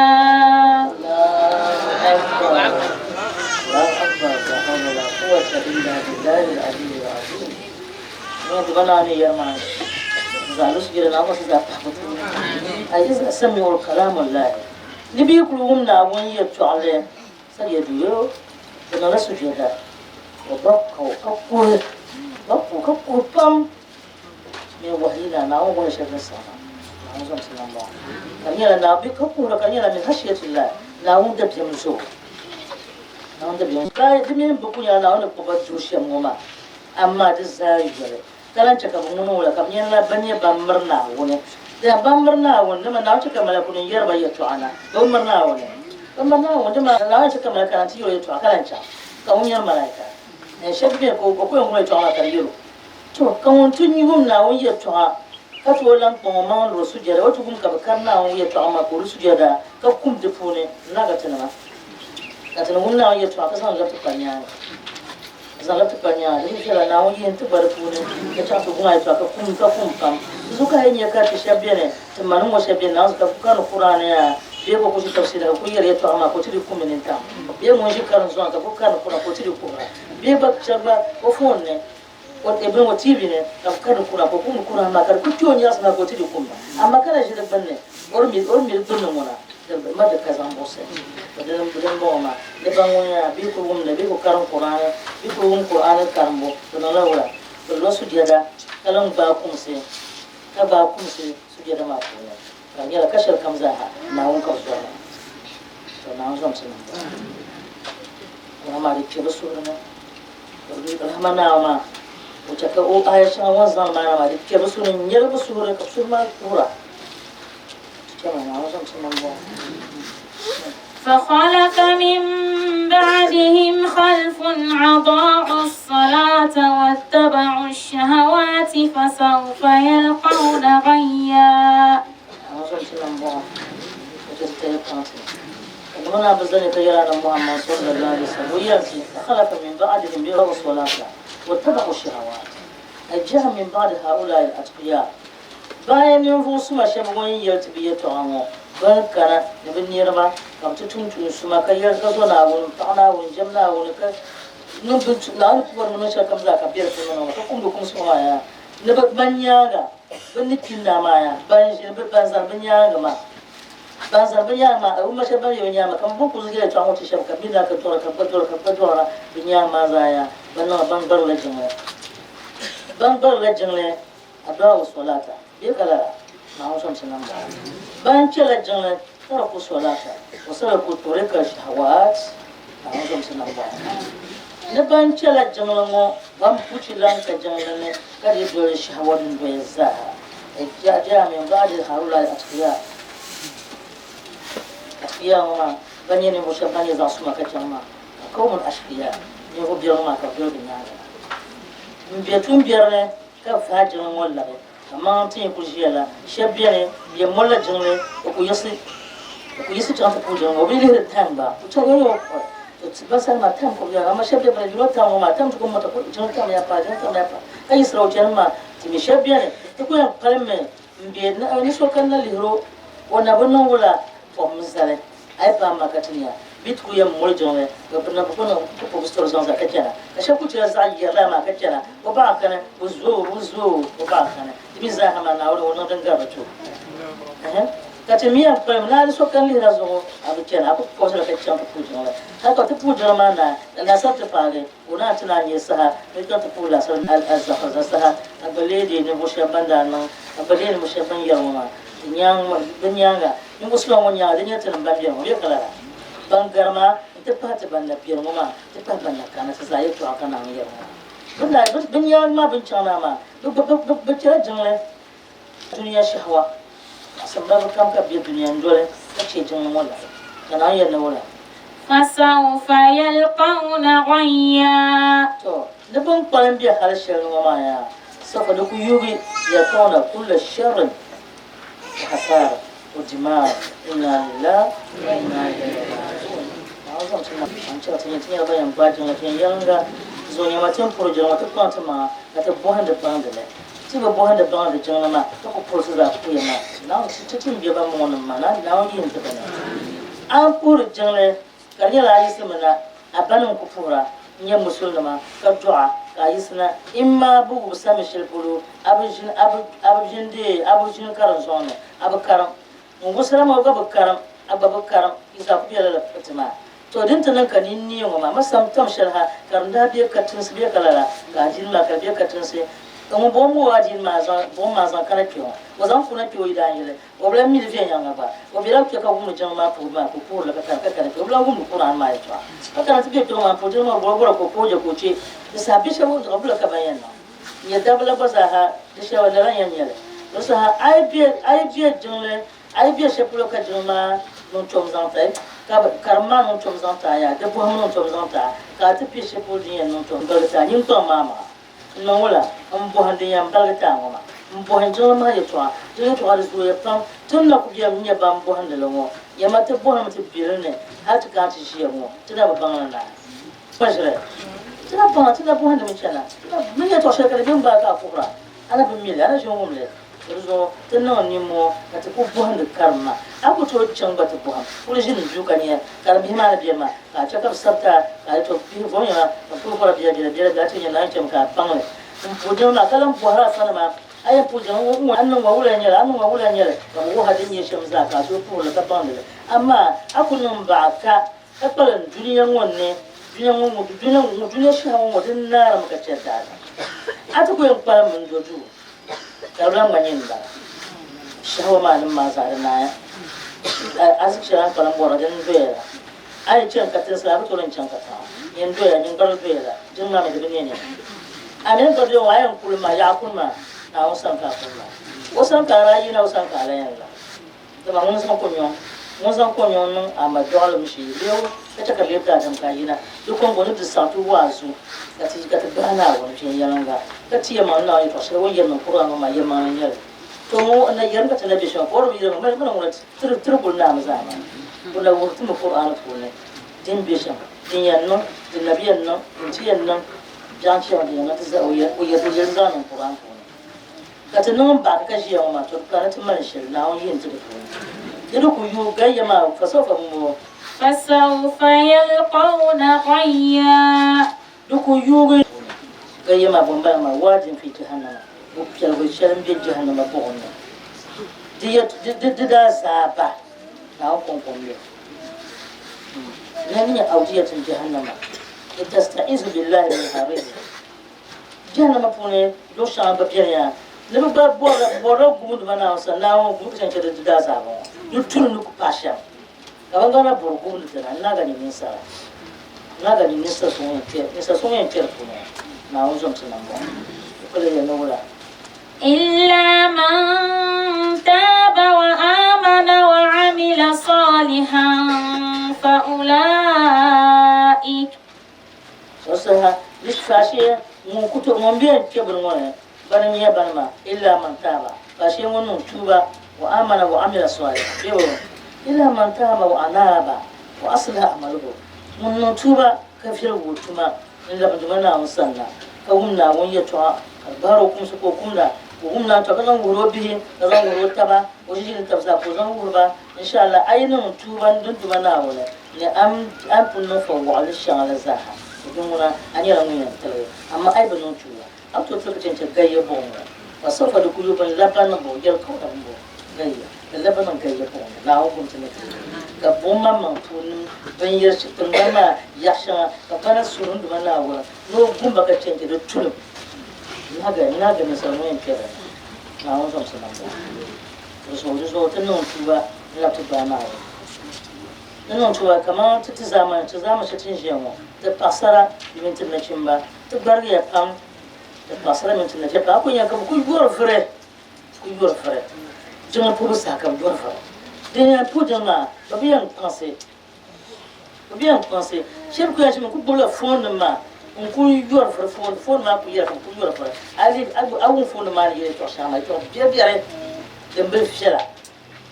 الله أكبر الله أكبر لا حول ولا قوة إلا بالله العلي العظيم. أي إذا سمعوا الكلام الله نبي يقولون ناوون يتعلم سيديو بنا سجدا وبقوا كقول بقوا كقول بام من وحينا ناوون ولا شيء نسمع ناوون زم سلام الله كان يلا نبي كقول كان يلا من خشية الله ناوون دب يمسو Naawuni dabiɛm ka di mini bɛ ku nyɛla Naawuni ni kpuɣi ba duhi shɛm ŋɔ maa, amaa di zaa yoli ka lan chɛ ka bɛ ŋuni wula ka bɛ nyɛla bɛn nyɛ ban miri Naawuni. Dama ban miri Naawuni, dama Naawuni chɛ ka malaikunima yɛri ba yɛtɔɣa na, bɛ bi miri Naawuni. Bɛ miri Naawuni, dama Naawuni chɛ ka malaika na nti yɛl o yɛtɔɣa ka lan chaŋ, ka ŋun nyari malaika. Shɛb beni ka o ku yɛn wum yɛtɔɣa maa ka di yɛl o. To, ka ŋun ti wum Naawuni yɛtɔɣa ka tooi lan kpaŋ o maŋ luri sujɛda, o ti wum ka bɛ kari Naawuni yɛtɔɣa maa ka o di sujɛda ka kum di puuni n-na ka tinima. Ka ti ni wum Naawuni yɛtɔɣa ka zaŋ li labi ti kpa nyaaŋa. Ka zaŋ labi ti kpa nyaaŋa. Di mi viɛla Naawuni yihi n-ti gba di puuni ka chaŋ ti wum a yɛtɔɣa ka kum ka kum pam. Di zuɣu ka a yi nya ka ti shɛba beni, ti manim ŋɔ shɛba beni, Naawuni ka ku karindi Kur'aani yaa bee ka o ku ʒi tafsiiri ka ku yɛri yɛtɔɣa maa ka o ti di kum nintam bee ŋun ʒi karinzɔŋ ka ku karindi Kur'aan ka o ti di kuhira bee gba shɛba gba o foon ni O bini o TV ni ka bi karindi Quran ka o kumdi Quran maa ka di ku kpe o nyaɣisim na ka o ti di kumda. Amaa ka na ʒi di gbunni o di mi di gbunni ŋuna di ma di ka zaŋ buɣisi. To dini m-bɔŋɔ maa ni ban ŋun yaa bɛ yi kuli wumdi bɛ yi kuli karim Quran bɛ yi kuli wum Quran karimbu di niŋla wula bɛ lo sujada ka lan gbaai kumsi ka gbaai kumsi sujada maa puuni ka di nyɛla ka shɛli kam zaaha Naawuni ka bɛ zɔri maa. To Naawuni zom ti niŋ ba. Quran maa di kpe bɛ suhuri ni. Rahama Naawuni maa, o chɛ ka o aaya shɛŋa o ni zaŋ maa na maa di kpe bɛ suhu ni n-nyɛli bɛ suhuri ka bɛ suhuri maa kuhira. Ti chama Naawuni zaŋ ti nambɔɣu. فخلف من بعدهم خلف أضاعوا الصلاة واتبعوا الشهوات فسوف يلقون غيا. Naawuni zaŋ ti nambɔɣu. O chɛ ti tahi kpaŋsi. Ka bɛ naa bi zani ka yɛli Annabi Muhammad sallallahu alaihi wasallam, o yɛli ti, Fakhalafa min ba'dihim adaa'u s-salata wattaba'u ash-shahawat, ay ja'a min ba'di ha'ula'i al-atqiya, bayan ninvuɣ suma shɛba ŋun yɛli ti bɛ yɛtɔɣa ŋɔ, bɛ ni kana ni bɛ niriba ka bɛ ti tum tuun suma ka yɛli ka zo Naawuni, m-paɣi Naawuni, n-jɛm Naawuni, ka niŋ bɛ Naawuni ni bɔri ni niŋ shɛlikam zaa ka bɛ di puuni niŋ li, ka kumdi kumsi ŋɔ maa yaa ni bɛ ban nyaaŋa bɛ ni kpi naa maa yaa ban ʒini bɛ ban zani bɛ nyaaŋa maa. Ban zani bɛ nyaaŋa maa, wumma shɛba ban be bɛ nyaaŋa maa, kaman bɛ ni kul yɛli yɛtɔɣa ŋɔ ti shɛba, ka bɛ daa ka dɔra, ka bɛ gba dɔra, ka bɛ gba dɔra bɛ nyaaŋa maa zaa yaa, bɛ niŋla ban gbarila jiŋli. Ban gbarila jiŋli, adaa'u solata, bee ka lala, Naawuni sɔŋ ti niŋ ba. Ban chɛla jiŋli, taraku solata, wa salaku tariqa shahawaat, Naawuni sɔŋ ti niŋ ba. Ni ban chɛla jiŋli ŋɔ, ban puchi lan ka jiŋli ni, ka dii doli shahawa dundoya zaa. Ja'a min ba'di ha'ula'i atqiya. Atqiya ŋɔ maa ban nyɛ ninvuɣ shɛba ban nyɛ zaɣ suma ka chaŋ maa, ka qawmun ashqiya, ninvuɣ biɛri ŋɔ maa ka bɛ doli bɛ nyaaŋa maa. M-be tuumbiɛri ni ka vaai jiŋli ŋɔ labi kaman ti ni kul ʒiya la. Shɛba beni m-be molila jiŋli o ku yiɣisi o ku yiɣisi chaŋ ti puhi jiŋli ŋɔ, o bi lihiri time gba, o chaŋ o ni o kpuɣi to ti ba sani maa time ka o bɛ amaa shɛba be bini yino tam ŋɔ maa time ti ku mɔta jiŋli tam ya paai jiŋli tam ya paai ka yiɣisira o chani maa. Ti mi shɛba beni ti ku yɛn kpalimmi m-be ni so kanna lihir o, o na bi niŋ wula pɔhim zali. A yi paai ma ka ti nya bɛ ti ku yɛn moli jiŋli, ka bɛ na bi ku niŋ ku puhi soli zaŋ zali ka chana. Ka shɛba ku chɛla zaɣ yɛri lala maa ka chana, o baɣa kani, o zooi o, o zooi o, o baɣa kani. Di mi zaaha maa Naawuni o niŋ din gari di to. Ɛhɛn. Ka ti mi yɛn kpalim ni a ni so kani lihira zuɣu, a bi chana, a ku kɔbisila ka chaŋ ti puhi jiŋli. Hal ka ti puhi jiŋli maa naai, ka laasari ti paagi. Ka o naan ti naan nya saha ni chaŋ ti puhi laasari alizahiriza saha, ka gba leei deei ninvuɣ shɛba ban daa niŋ, ka gba leei ninvuɣ shɛba ban yɛri ŋɔ maa. Di nyaaŋa, di nyaaŋa, ninvuɣ suma ŋɔ nyaaŋa, di nyɛla tinim ban beni ŋɔ bee ka lala? Ban gari maa nti pahi ti ban na beni ŋɔ maa nti pahi ban na kanna ti zaa yɛtɔɣa ka Naawuni yɛri ŋɔ maa. Bɛ ni daa, bɛ nyaaŋa maa bɛ ni chaŋ naa maa, bɛ gba, bɛ, bɛ, bɛ chɛla jiŋli dunia shɛhiwa, zaɣisim balibu kam ka bɛ be dunia n-doli ka chɛ jiŋli ŋɔ lahi, ka Naawuni yɛli ni wula? Fasawfa yalqawna ghayya. To, ni bɛn kpalim be hal shɛli ni ŋɔ maa yaa, sawfa di ku yuugi yalqawna kulla sharrin wa hasaara wa dimaar inna lillahi wa inna ilayhi raaji'uun. Naawuni zaŋ ti na n-chaŋ ti nya ti nyɛla ban yɛn gbaai jiŋli ti yɛn yɛliŋga zuɣu nyɛma ti ni puri jiŋli ŋɔ ti kpaŋ ti maŋa ka ti bɔhindi baŋdi li. Ti bi bɔhindi baŋdi jiŋli maa ka ku puri ti zaa puya maa. Naawuni ti ti ni be ban bɔŋɔ nim maa, Naawuni yihim ti ba ni. A ni puhiri jiŋli ka di nyɛla a yiɣisimi na, a banim ku puhira n-nyɛ musulinima ka dɔɣa ka a yiɣisi na. Imma bɛ wubi sami shɛli polo, a bi ʒini, a bi, a bi ʒini deei, a bi ʒini karinzɔŋ ni, a bi karim. Ŋun wusira maa o gba bi karim, a gba bi karim, yi zaa ku bela lala pati maa. To din ti niŋ ka nini neei ŋɔ maa, ma sam tam shɛli ha ka di daa be katinsi bee ka lala, ka a jini maa ka di be katinsi. Ka ŋun bɔŋɔ mi o adiini maa zaŋ buɣim maa zaŋ kana kpe ŋɔ, o zaŋ kuna kpe o yidaanyili, o bi lahi mi li viɛnyɛliŋga gba. O bela kpe ka wumdi jiŋli maa puhibu maa ka o puhiri li ka kana ka kana kpe. O bi lahi wumdi Kur'an maa yɛltɔɣa ka kana ti be kpe ŋɔ maa m-puhi jiŋli maa bɔrɔbɔrɔ ka o puhi je ka o che. Di saha bi shɛba ka bɛ ka ban yɛn niŋ n-nyɛ dabba la gba zaaha di shɛba lala n-yɛn nyɛ li. Di saha a yi be a yi be jiŋli a yi be shɛli polo ka jiŋli maa niŋ tom zaŋ ti ka karim maa niŋ tom zaŋ ti a yaa di bɔhimbu niŋ tom zaŋ ti a ka a ti pii shɛli polo din yɛn niŋ tom baligi ti a nyin kpaŋ maa maŋa. N niŋ wula? M bɔhim din yɛn baligi ti a ŋɔ maa. M bɔhim jiŋli maa yɛtɔɣa. Di yɛtɔɣa di zooya pam. Ti ni na kul yɛm n-nyɛ ban bɔhindi li ŋɔ. Yɛma ti bɔhimi ti bili ni hal ti kana ti ʒiya ŋɔ, ti na bi baŋ li naai. Kpajiri, Ti na baŋ a, ti na bɔhindimi chana. Ti na mi yɛtɔɣ shɛli ka di be m-baai ka a kuhira. A na bi mi li, a na ʒi n-wum li. Di zuɣu ti niŋ nimmoo ka ti ku bɔhindi karim maa. A ku tooi chaŋ gba ti bɔhim. Kuli ʒini duu ka nya karimbihi maa ni beni maa, ka a chɛ ka bɛ sabita a, ka a yi to bihi bom ya maa, ka bɛ kuli bɔra biɛla biɛla biɛla biɛla ti nya naai chami ka a baŋ li. M puhi jiŋli maa ka lan bɔhiri a sani maa, a yɛn puhi jiŋli ŋɔ a ni niŋ ŋɔ wula n-nyɛ li, a ni niŋ ŋɔ wula n-nyɛ li, ka bɛ wuhi a din nyɛ shɛm zaa ka a tooi puhiri li ka baŋdi li. Amaa a ku niŋ baɣa ka ka kpalim dunia ŋɔ ni, dunia ŋɔ ŋɔ, dunia ŋɔ, dunia shɛha ŋɔ ŋɔ din naarimi ka chɛri daadam. A ti ku yɛn kpalim n do duu ka di lan gba nyɛ m-bala. Shɛhawa maa nim maa zaa di naaya. Ariziki shɛli a ni kpalim bɔra din doya la, a yi chani katinsi la, a bi tooi lan chaŋ katiŋa. Nyin doya, nyin gbarigi doya la, jiŋ maa mi di bi ne nini. A mi ni gba doya ŋɔ, a yɛn kuli maa, yaɣa kuli maa, Naawuni sani ka a kuli maa. O sani ka a daa yina, o sani ka a lan yɛn labi. Dama ŋun zaŋ konyɔŋ ŋun zaŋ konyɔŋ niŋ a ma dɔɣilim shee leeg o, ka chɛ ka lebi daadam ka a yina di kɔŋko ni ti saɣi ti waazu ka ti ka ti bahi Naawuni viɛnyɛliŋga, ka ti yɛlimaŋli ni Naawuni yɛtɔɣ shɛli o ni yɛri niŋ Kur'aan ŋɔ maa yɛlimaŋli n-nyɛ li. To ŋɔ n na yɛrimi ka ti na be shɛm, ka o di bi yɛrimi, mani ŋuna tiri tiri kuli naami zaa maa. O na wuhiri ti mi Kur'aan puuni din be shɛm, din yɛn niŋ, din na bi yɛn niŋ, din ti yɛn niŋ, biɛɣu n-chɛ ma din yɛn niŋ ti zaa o yɛri o yɛli zaa niŋ Kur'aan puuni. Ka ti niŋ m-baɣi ka ʒiya ŋɔ maa, to di kana ti mali shɛli Naawuni yihi n-ti di puuni. Di ni ku yuui gayya maa, fasawfa m-bɔŋɔ. Fasawfa yalqawna ghayya. Di ku yuugi gayya maa bɔ m-bala maa, waadin fi jahannama, bukpiɛligu shɛli m-be jahannama buɣim ni. Di yɛt, di, di, di daa zaa ba, Naawuni kɔŋko m-be. Ni ni nyɛ awdiyatin jahannama, tasta'izu billahi min harrihi. Jahannama puuni luɣ shɛŋa gba beni yaa ni bɛ gba bɔrila gumdima Naawuni sani, Naawuni gum ka chɛ n-chɛ di daazaaba ŋɔ ni tuli ni ku paai shɛm. Ka bɛn gba na bɔri gumdi ti na, n-naai gba nyɛ ninsala, n-naai gba nyɛ ninsal so ŋun yɛn kpe, ninsal so ŋun yɛn kpe di puuni ŋɔ, Naawuni zom ti nambɔɣu. O kuli yɛli ni wula? Illa man taaba wa aamana wa amila salihan fa ulaik. O saha, di faashee ŋun ku tooi, ŋun be kpe bini ŋɔ ni, bana n-nyɛ bani maa, illa man taaba, faashee ŋun niŋ tuuba, wa amana wa amila salihan, bee o, illa man taaba wa anaaba wa aslaha amaluhu, ŋun niŋ tuuba ka viɛlgi o tuma n-labi Duuma Naawuni sani na, ka wum Naawuni yɛltɔɣa, ka di bahiri o kumsi ka o kumda, ka o wum Naawuni tɔɣa ka zaŋ wuhiri o bihi, ka zaŋ wuhiri o taba, o ʒiʒiini taba zaa ka o zaŋ wuhiri ba, Insha Allah, a yi niŋ tuuba n-dun Duuma Naawuni ni a ni pun niŋ fa wɔɣili shɛŋa la zaaha, di ŋuna a nyɛla ŋun yɛn tiligi. Amaa a yi bi niŋ tuuba, a bi tooi tiligi chɛ n-chɛ gayya buɣim ŋɔ. Ka safa di ku yo bɛn lab ba niŋ buɣim yɛli ka o na m-bo gayya, di lab ba niŋ gayya buɣim ni, Naawuni gum ti ni ti ka buɣim maŋmaŋ puuni binyɛr tiŋgbani maa yaɣ shɛŋa, ka bana suhuri n Duuma Naawuni ni o gum ba ka chɛ n-chɛ di tulim. N-naagi ninsal ŋun yɛn kpe di ni, Naawuni zom ti nambɔɣu. Di zuɣu ti niŋ tuuba n-labi ti gbaai Naawuni. Ti niŋ tuuba kaman ti ti zaamani, ti zaamani shɛli ti ni ʒiya ŋɔ, ti paɣisara mini ti nachimba, ti gbarigiya pam, ti paɣisara mini ti nachimba, a ku nya ka bɛ ku yɔri vuri, ku yɔri vuri. Jiŋli puhibu saha ka bɛ yɔri vuri. Din yɛn puhi jiŋli maa, bɛ bi yɛn kpaŋsi, bɛ bi yɛn kpaŋsi. Shɛba ku yɛn ʒimi n-ku gbubila foonnima maa n-ku yɔri vuri, foon maa ku yɛra ka bɛ ku yɔri vuri. A yi a wum foonnima maa ni yɛli yɛtɔɣ shɛŋa maa, yɛtɔɣ biɛribiɛri din bi viɛla.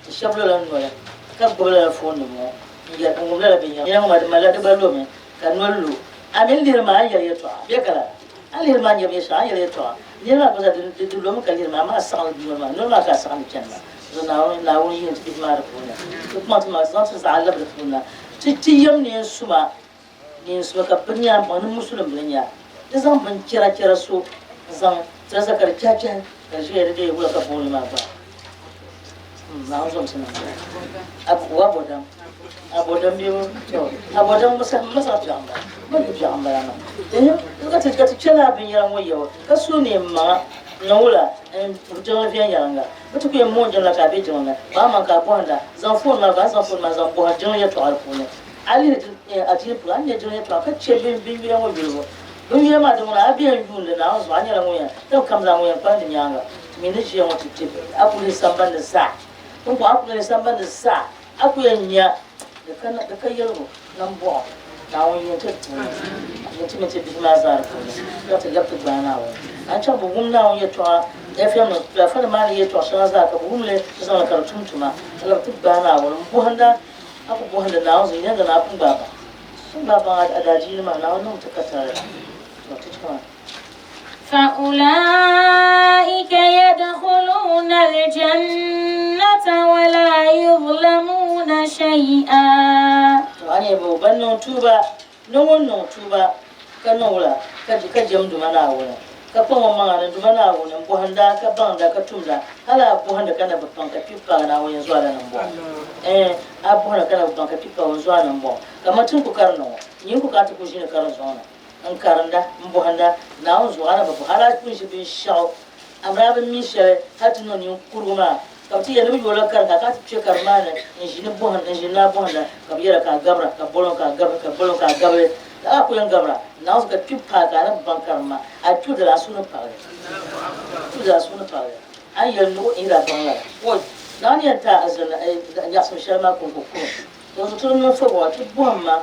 Ti shɛba lola noli ka gbubi lala foonnima ŋɔ n-yɛri n-wum lala binyɛra ŋɔ maa di malila di gba lomi ka noli lu. A mini lihiri maa a ni yɛri yɛltɔɣa bee ka lala? A ni lihiri maa ni yɛri binshɛɣu a ni yɛri yɛltɔɣa niri maa gba zaa di lomi ka lihiri maa amaa a saɣim noli maa noli maa ka a saɣim chani maa zuɣu Naawuni Naawuni yihim ti bihi maa di puuni ti kpaŋ ti maŋa ti zaŋ ti zaɣa labi di puuni na ti ti yɛm neen suma neen suma ka bɛ nya baŋ ni musulim bili nya di zaŋ bin chɛra chɛra so n-zaŋ tiraza ka di chɛhi chɛhi ka di ʒiya di deei wula ka booni maa gba Naawuni zom ti niŋ wa abodam abodam bɛ to abodam masa masa biɛɣu m-bala ma yu biɛɣu m-bala maa ka ti ka ti chɛla binyɛra ŋɔ yɛwa ka so neen maŋa. N-niŋ wula n-puhi jiŋli viɛnyɛliŋga. Bɛ ti ku yɛn moon jiŋli ka a be jiŋli ni, kpaŋmaŋ ka a bɔhinda. Zaŋ foon maa gba, a ni zaŋ foon maa zaŋ bɔhi jiŋli yɛltɔɣa di puuni. A lihi adiini polo, a ni nya jiŋli yɛltɔɣa ka che binyuya ŋɔ yulibu. Binyuya maa din ŋuna a be n-yuuni li Naawuni zuɣu, a nyɛla ŋun yɛn tim kam zaa ŋun yɛn kpalim di nyaaŋa. Ti mi ni ʒiya ŋɔ ti ti a ku lihi sambani ni zaa. Pumpɔŋɔ a ku lihi sambani ni zaa, a ku yɛn nya di ka di ka yɛligu nambɔɣu Naawuni yɛn ti di puuni, yɛn ti mi ti bihi maa zaa di puuni ka ti lab ti gbaai Naawuni. A ni chaŋ bi wum Naawuni yɛtɔɣa FM nim pilaafɔnim maa ni yɛtɔɣ shɛŋa zaa ka bi wum li n-zaŋ li ka di tum tuma ka lab ti gbaai Naawuni m-bɔhinda a ku bɔhindi Naawuni zuɣu yɛnda ni a pun gbaai baŋ pun gbaai baŋ a daadiini maa Naawuni niŋmi ti katari to ti chaŋ. فأولئك يدخلون الجنة ولا يظلمون شيئا. To a ni bo ban niŋ tuuba ni ŋun niŋ tuuba ka niŋ wula ka ka jɛm Duuma Naawuni ka kpaŋ o maŋa ni Duuma Naawuni m-bɔhinda ka baŋda ka tumda hali a bɔhindi ka na bi paŋ ka kpi paagi Naawuni yɛn zuɣu a la niŋbɔŋ ɛɛn a bɔhinda ka na bi paŋ ka kpi paagi o zuɣu a niŋbɔŋ kaman ti ni ku karinda ŋɔ nyin ku ka a ti ku ʒini karim zuŋ ni n karinda m-bɔhinda Naawuni zuɣu a na bi bɔhi hali a pun ʒi binshɛɣu a mi daa bi mi shɛli hali ti niŋ ninkurigu maa ka bɛ ti yɛli ni bɛ yooi la karim ka a kana ti kpe karim maa ni n-ʒi ni bɔhind n-ʒi ni a bɔhinda ka bɛ yɛra ka a gabira ka boli ka a gabi ka boli ka a gabi li lala a ku yɛn gabira Naawuni zuɣu ka kpi paai ka a ni baŋ karim maa a kpibu dali a suhu ni paligi kpibu dali a suhu ni paligi a ni yɛli ni o n yi daa baŋ lala oi Naawuni yɛn ti a alizanda nyaɣisim shɛli maa kɔŋko kurum to zuɣu ti di niŋ fɔbuɣa ti bɔhim ma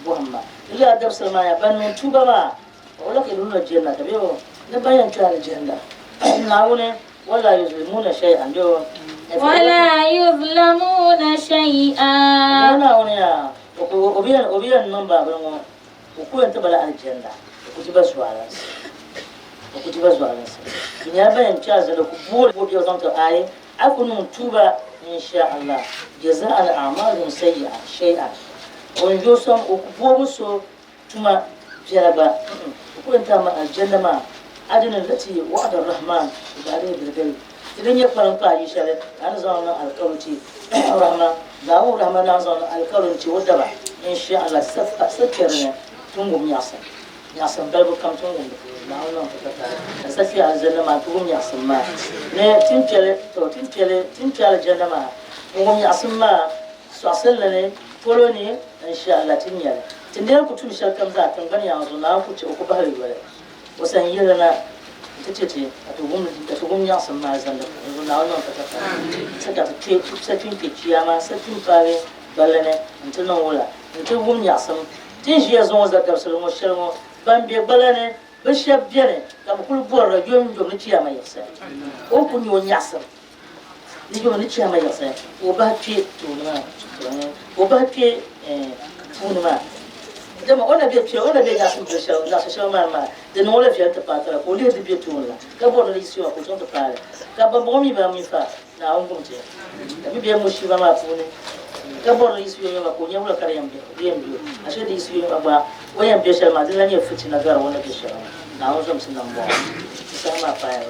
bɔhim ma di lala dabisili maa yaa ban niŋ tuuba maa Ulaika yadkhuluna al-jannata bɛ ni ban yɛn kpe alijanna Naawuni wala yuzlimuna shay'an bɛ Wala yuzlamuna shay'a. Dama Naawuni yaa o bi yɛn o bi yɛn niŋ ba bini ŋɔ o ku yɛn ti ba la alijanna o ku ti ba zualinsi o ku ti ba zualinsi bɛ nyɛla ban yɛn kpe alijanna ku boori o biɛɣu zaŋ ti ayi a ku niŋ tuuba insha Allah jaza'an a'malihim sayyi'a shay'an o ni yo so o ku boobu so Tuma viɛla gba o ku yɛn ti a ma Aljanna maa, Adnin allati wa'ada Ar-Rahman ibadihi bil-ghayb, ti di nyɛ kpaliŋkpaa yi shɛli a ni zaŋ niŋ alikauli ti Rahman, Naawuni Rahman naan zaŋ niŋ alikauli n-ti o daba, in sha Allah, sakpɛri ni ti ni wum nyaɣisim, nyaɣisim balibu kam ti ni wum di puuni, Naawuni niŋ ti tatali ka sa kpe Aljanna maa ti wum nyaɣisim maa ni ti ni kpe li, to ti ni kpe li, ti ni kpe Aljanna maa n-wum nyaɣisim maa. Sɔɣisinli ni, polo ni, insha Allah ti nya li. Ti nir ku tum shɛlikam zaa tiŋgbani yaŋ zuɣu, Naawuni ku chɛ o ku bahi li yoli. O sa n-yihi li na nti ti ti, ka ti wum ka ti wum nyaɣisim maa zandi puuni zuɣu. Naawuni niŋ ka ti sa ka ti kpe sa kpi n-kpe Chiyaama, sa kpi m-paagi gballi ni nti niŋ wula nti wum nyaɣisim. Ti ni ʒiya zuŋɔ za dabisili ŋɔ shɛli ŋɔ, ban be gbala ni bɛ shɛba beni ka bɛ kuli bɔrila yomyom ni Chiyaama yiɣisi. O ni ku nya o nyaɣisim. Ni yom ni chihama yiɣisi ka o bahi kpe tooni maa ka o bahi kpe puuni maa dama o na be kpe o na be nyaɣisim bili shɛli nyaɣisi shɛli maa maa di niŋ o la viɛli ti paai tira ka o lihi di be tooni la ka bɔri ni di yiɣisi maa ka o chaŋ ti paai li ka bambɔŋɔ mi maa mi fa Naawuni gum ti ka mi be mushiiba maa puuni ka bɔri ni yiɣisi yom maa ka o nya wula ka di yɛn be di yɛn be o ashee di yiɣisi yom maa gba o yɛn be shɛli maa di lan nyɛ fitina gari o ni be shɛli maa Naawuni zom ti nambɔɣu di saha maa paaya.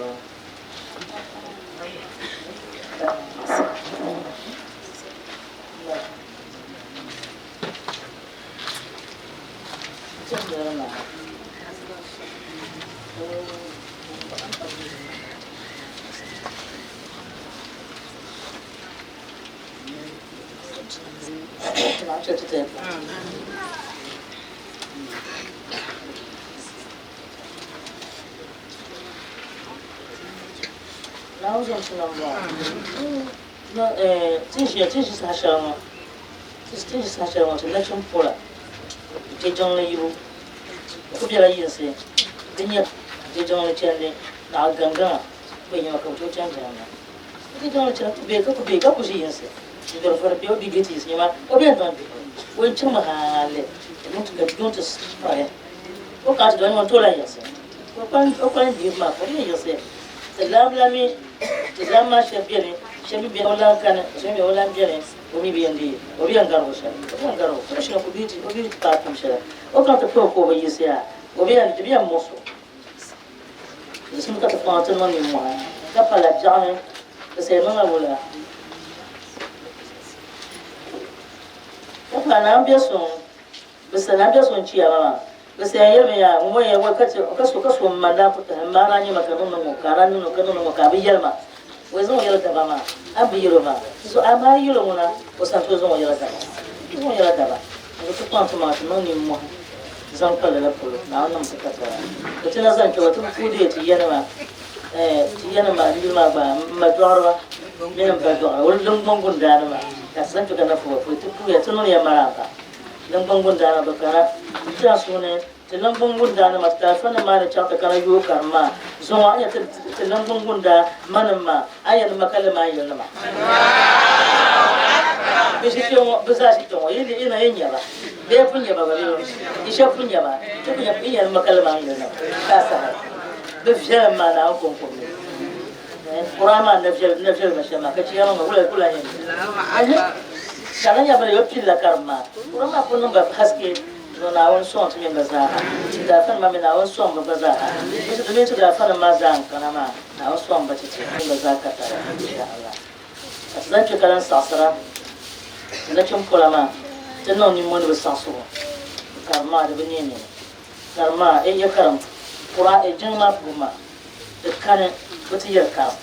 Naawuni zaŋ ti nam maa ti ni ʒiya ti ni ʒi saha shɛli ŋɔ ti ni ʒi saha shɛli ŋɔ ti nachin pola n-kpe jiŋli yibu di kuli bela yinsi di nyɛ di jiŋli chandi naɣ gaŋgaŋa bɛ nyɛma ka bɛ tooi chani jiŋli ni di jiŋli chani ku be ka ku be ka ku ʒi yinsi n-dɔri vari bee o bi be ti yinsi nyɛma o beni zaŋ bihi o yɛn chaŋmi hali ka yuŋ ti pɔri o kana ti dɔni ŋɔ n tooi lahi yiɣisi O kpalim bihigu maa ka o mi yiɣisi ti lahi la mi ti lahi maa shɛba beni shɛba mi beni o lahi kani ka shɛba mi o lahi beni o mi bi yɛn deei o bi yɛn gari o shɛli o bi yɛn gari o o shɛli o bi o bi paai tum shɛli o kana ti puhi ka o bi yiɣisi yaa o bi yɛn di bi yɛn muɣisi o di simdi ka ti kpaŋ ti niŋ nimmɔhi ka pala biɛɣuni di sayi niŋla wula ka pa naan bɛ suŋ bi sa naan bɛ suŋ chiya maa. Bɛ sayan yɛlimi yaa, ŋun yɛn wali ka chɛ ka so ka so m ma daa ku tahi m ma a daa nyɛ ma ka niŋ niŋ ŋɔ ka a daa niŋ niŋ ka niŋ niŋ ŋɔ ka a bi yɛli ma o zaŋ o yɛla daba maa a bi yɛl o maa so amaa a yɛl o ŋuna o sani ti o zaŋ o yɛla daba ti zaŋ o yɛla daba n ti kpaŋ ti maŋa ti niŋ nimmohi zaŋ kpa lala polo Naawuni niŋ ti ka tara ka ti na zaŋ kpɛba ti bi puhi deei ti yanima ti yanima yuli maa gba m ma dɔɣiriba mini m ba dɔɣiriba o lingbungundaanima ka ti zaŋ kpɛ ka na puhi ba puhi ti puhiya ti niŋ ya maraaba Niŋgbuŋ-gundaana bi kana. N-ti a suuni, ti niŋgbuŋ-gundaanima, ti taarifanima maa ni chaŋ ti kana yooi karim maa zuŋɔ, a nya ti ti niŋgbuŋ-gundaa manim maa, a yɛn ni ma ka li maa yilinima. Bɛ ʒi kpe ŋɔ, bɛ zaa ʒi kpe ŋɔ, yi lihi na yi nya ba, bee pun nya ba gba bee yi shɛba pun nya ba, ti ku nya yi yɛn ni ma ka li maa yilinima, ka a saha bɛ viɛlim maa Naawuni kɔŋko mi. Qur'an maa na viɛli na viɛli shɛm maa ka chiyaama ŋɔ wula kula yɛn ka la nyɛ bala yo pilla karim maa Qur'an maa pun niŋ ba haske no Naawuni sɔŋ ti mini ba zaaha ti daafani maa mi Naawuni sɔŋ ba gba zaaha ti domin ti daafani maa zaa n kana maa Naawuni sɔŋ ba ti ti mini ba zaa ka tara insha Allah ka ti zaŋ kpe ka lan saɣisira ti nachin pola maa ti niŋ nimmoo ni bi saɣisigu karim maa di bi neei nini karim maa e yɛ karim Qur'an e jiŋ maa pubu maa Di kani bɛ ti yɛli karim.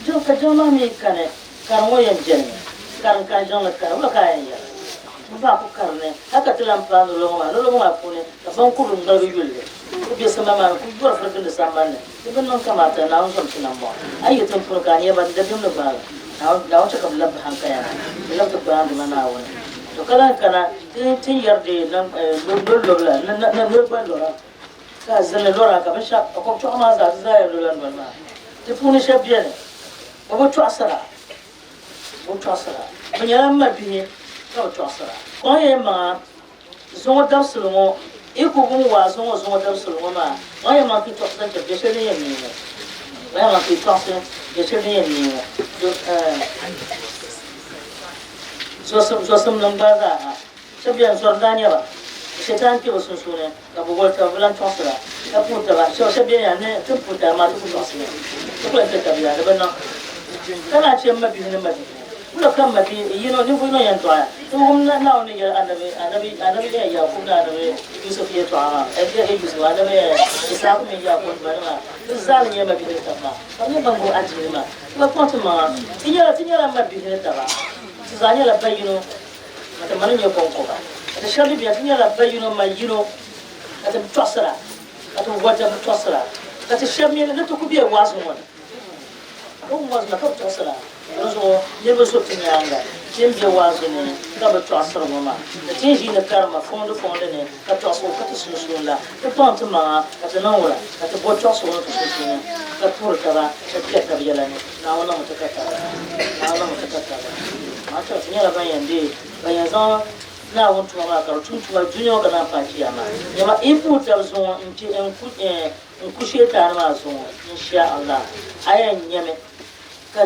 Jiŋ ka jiŋ maa mi kani, karim ŋɔ yɛn beni mi. Karim kani jiŋ ni kani, wula ka a yɛn yɛli? Bɛ bahi ku kari ni hali ka ti lan paai nolɔŋɔ maa. Nolɔŋɔ maa puuni ka baŋkubili ŋmaligi yuli li. Ku be sambani maa ni ku yɔri firi gindi sambani ni. Di bi niŋ kamaata Naawuni zom ti nambɔɣu. A yi yi tiŋ puuni ka a nya ba, dabiɛm ni gbaai ba. Naawuni chɛ ka bɛ labi bɛ hankaya ni. Bɛ labi ti gbaandi ma Naawuni. To ka lan kana ti ni yɛri deei nol lɔbu la, noli gba lɔra. Ka zilli lɔra ka binshɛɣu ka kɔbchɔɣu maa zaa ti zaa yɛn lola noli maa. Di puuni shɛba beni bɛ bi tɔɣisira, bɛ bi tɔɣisira. Bɛ nyɛla m mabihi ka bi tɔɣisira. Kɔŋ yɛn maŋa zuŋɔ dabisili ŋɔ, yi ku wum waazu ŋɔ zuŋɔ dabisili ŋɔ maa, kɔŋ yɛn maŋ ti tɔɣisi zaŋ chɛ bɛ shɛli din yɛn neei ŋɔ. Kɔŋ yɛn maŋ ti tɔɣisi bɛ shɛli din yɛn neei ŋɔ. Zɔsimnim gba zaa ha, shɛba beni zɔri daa nyɛ ba, ka Shetani kpe bɛ sunsuuni. Ka bɛ woli taba, bɛ lan tɔɣisira, ka puhi taba. Shɛba beni a ni ti puhi taba maa, ti ku tɔɣisi ya. Ti ku lan chɛ taba yaa, di bi niŋ. Ka naan chɛ m mabihi ni m mabihi. Wula ka m mabihi yino, ninvuɣ yino yɛn dɔɣi a? Ti wum Naawuni ni yɛli anabi, anabi, anabi Yaakubu ni anabi Yusuf yɛtɔɣa maa, Yusuf, anabi Ishaku mini Yaakubu ni banima, bɛ zaa ni nyɛ mabihi ni taba maa, ka bɛ nyɛ ban gbubi adiini maa. Ti gba kpaŋ ti maŋa. Ti nyɛla, ti nyɛla mabihi ni taba. Ti zaa nyɛla ba yino. Ka ti mali nyɛ kɔŋkɔba, ka ti shɛba mi beni, ti nyɛla ba yino ma yino, ka ti bi tɔɣisira, ka ti wari bi tɔɣisira, ka ti shɛba mi ni ti ku be waazu ŋɔ ni, ka wum waazu maa ka bi tɔɣisira. Dinzuɣu niriba zo ti nyaaŋa, ti ni be waazu ni ka bi tɔɣisiri ŋɔ maa, ka ti ni ʒiini karima foŋdi foŋdi ni ka tɔɣisigu ka ti sunsuuni la, ti kpaŋ ti maŋa ka ti niŋ wula, ka ti bo tɔɣisigu ni ti sunsuuni, ka puhiri taba, ka kpɛri taba yɛla ni. Naawuni niŋmi ti ka taba. Naawuni niŋmi ti ka taba. Amaa tɔ, ti nyɛla ban yɛn deei, ban yɛn zaŋ Naawuni tuma maa ka di tum tuma dunia ŋɔ ka naan paai Chiyaama. Nyama, yi puhi taba zuŋɔ n-kpe n-ku, n-ku Shetani maa zuŋɔ, in sha Allah, a yɛn nyami ka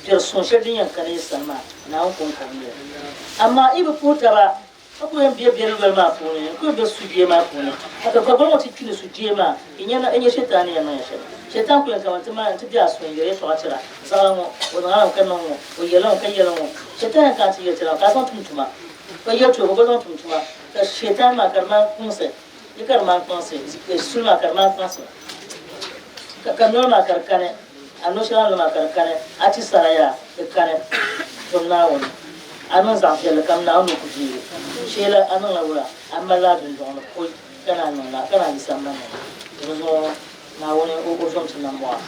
biɛri suŋ shɛli din yɛn kani yi sani maa, Naawuni kɔŋko n-nyɛ li. Amaa yi bi puhi taba, Ka ku yɛn be bɛ noli maa puuni, n-ku yɛn be sujee maa puuni. Ka ka gbagbali ŋɔ ti kpini sujee maa, yi nya yi nya Shetani ni yɛn niŋ ya shɛli. Shetani ku yɛn kaman ti maa nti be a so n-yɛri yɛtɔɣa tira, zaɣila ŋɔ, o niŋ a ŋɔ ka niŋ ŋɔ, o yɛli ŋɔ ka yɛli ŋɔ. Shetani yɛn kana ti yɛli ti la ka a zaŋ tum tuma, ka yɛli ti o ka o gba zaŋ tum tuma. Ka Shetani maa ka di maan kpaŋsi, yi ka di maan kpaŋsi, suli maa ka di maan kpaŋsi, ka noli maa ka di kani, a no shɛli a ni lo maa ka di kani, a ti sara yaa, di kani. Tom Naawuni. A niŋ zaɣ viɛlli kam, Naawuni ni ku deei li. Sheela, a niŋla wula? A malila a dundɔŋ ni pɔi ka naan niŋ la, ka naan yi sambani ni. Dinzuɣu Naawuni o zom ti nambɔɣu.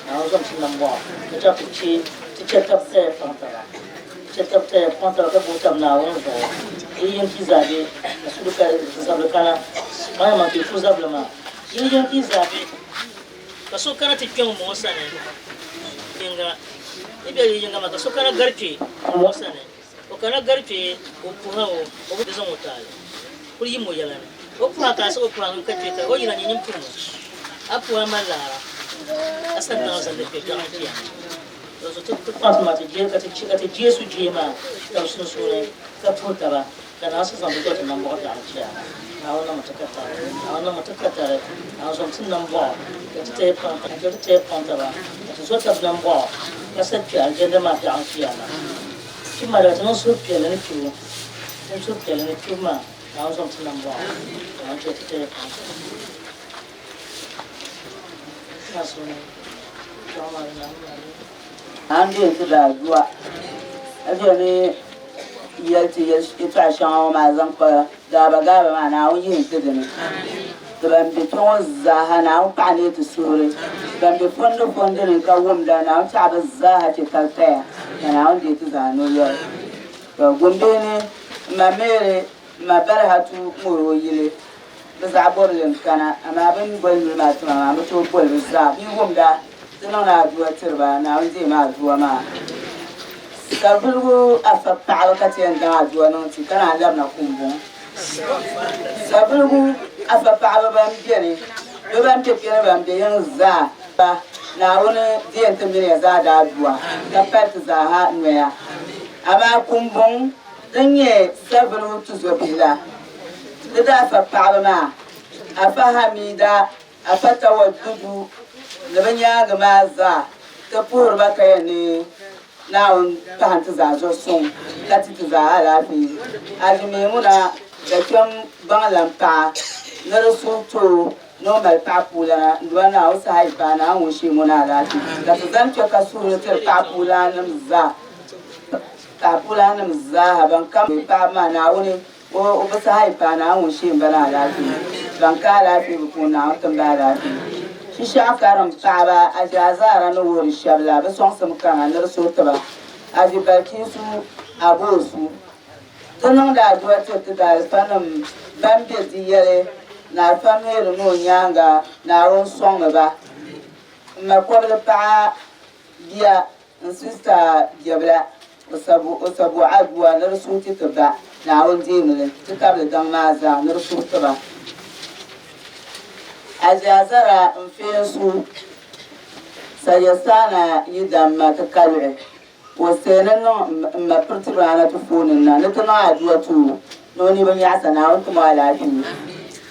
Naawuni zom ti nambɔɣu ka chaŋ ti chɛ ti chɛ tab taya paŋ taba. Ti chɛ tab taya paŋ taba ka gbubi tab Naawuni zuɣu. Yi yɛn ti zaa be ka sudu ka zabili kana, maa yɛn maŋ ti ku zabili maa. Yi yɛn ti zaa be Ka so kana ti kpe ŋ-ŋɔ sani yiŋga, yi be yi yiŋga maa ka so kana gari kpe ŋ-ŋɔ sani, o kana gari kpe o puha o, o bi zaŋ o taali kuli yim o yɛla ni. O puha ka a saɣi o puha ŋun ka kpe ka o yina nyɛ nyin puhim o, a puha mali laara, a sani tiŋa zalli kpe biɛɣu n-kpiya. Dinzuɣu ti kpaŋsi maa ka ti je sujee maa tab sunsuuni ka puhi taba. Ka Naawuni zaŋ ti doli ti nambɔɣu biɛɣu n-chɛ a. Naawuni niŋmi ti katari. Naawuni niŋmi ti katari. Naawuni zom ti nambɔɣu ka ti teei paŋ ka ti teei paŋ taba ka ti zo tab nambɔɣu ka sa kpe aljanna maa biɛɣu n-chɛ a na. Ti mali ti niŋ suhupiɛlli ni kpibu. Ti niŋ suhupiɛlli ni kpibu maa. Naawuni zaŋ ti nambɔɣu. Naawuni chɛ ti taya pam. Ina so ni kpɛŋɔ maa ni Naawuni maa ni. A ni deei ti daa dua, ka chɛ ni yɛli ti yɛtɔɣ shɛŋa ŋɔ maa zaŋ kpa gaaba gaaba maa, Naawuni yihim ti di ni. Ti ban be kpe ŋɔ zaaha, Naawuni paɣi neei ti suhuri. Ban be fondi fondi ni ka wumda, Naawuni chaɣi bɛ zaaha chɛ kali kaya, ka Naawuni deei ti zaa nolɔri. To Gombihi ni, m ma Mary, m ma Balhatu ŋ-ŋɔri o yili, bɛ zaɣ bɔbili n-kana, amaa bɛ ni boli yuli maa ti ma maa, m bi tooi boli bɛ zaa. Bɛ yi wumda, ti niŋdi adua tiri ba, Naawuni deemi adua maa. Savelugu afa paɣiba ka ti yɛn daŋ adua niŋ ti, ka naan labina Kumbuŋ. Savelugu afa paɣiba ban beni, bɛ ban be kpe ni ban be yiŋ zaa, Naawuni di yɛn ti mini ya zaa daa dua, ka pali ti zaaha noya. Amaa Kumbuŋ din nyɛ Savelugu tuzobihi la, di daa fa paɣiba maa, Afa Hamida, Afa Tawadudu ni bɛ nyaaŋa maa zaa ti puhiri ba ka yɛn ni Naawuni pahi ti zaa zuɣu suŋ ka ti ti zaa alaafee. Aji Maimuna Dakpɛm gbaŋlan paɣa ni di suhu tooi ni o mali paɣa puulana n-duma Naawuni saha yi paai Naawuni ŋun shee ŋɔ ni alaafee ka ti zani kpe ka suhuri tiri paɣa puulaannim zaa. Paɣa puulaannim zaaha ban kam paɣaba maa Naawuni O bi saha yi paai Naawuni ŋun shee m-ba ni alaafee. Ban ka alaafee bi puuni Naawuni tim ba alaafee. Shishɛɣu karim paɣaba Aʒi Azaara ni wuhiri shɛba la, bɛ sɔŋsim kana ni di suhi ti ba. Aʒi Balkiisu Aboosu, Ti niŋdi adua tiri ti daalifanim ban be di yɛli ni Alifa Mary ni o nyaaŋa Naawuni sɔŋmi ba. M ma kɔbili paɣa bia N sista biɛbila, o sabu adua ni di suhu ti ti ba, Naawuni deemi li ti tabili daŋ maa zaa ni di suhu ti ba. Aʒiazara n-feei n-suhi Sayasaana yi damma ti ka luɣi, o seeni niŋ m ma Piritibrana ti fooni na ni ti niŋ adua ti o ni o niriba nyaɣisa Naawuni ti mo alaafee.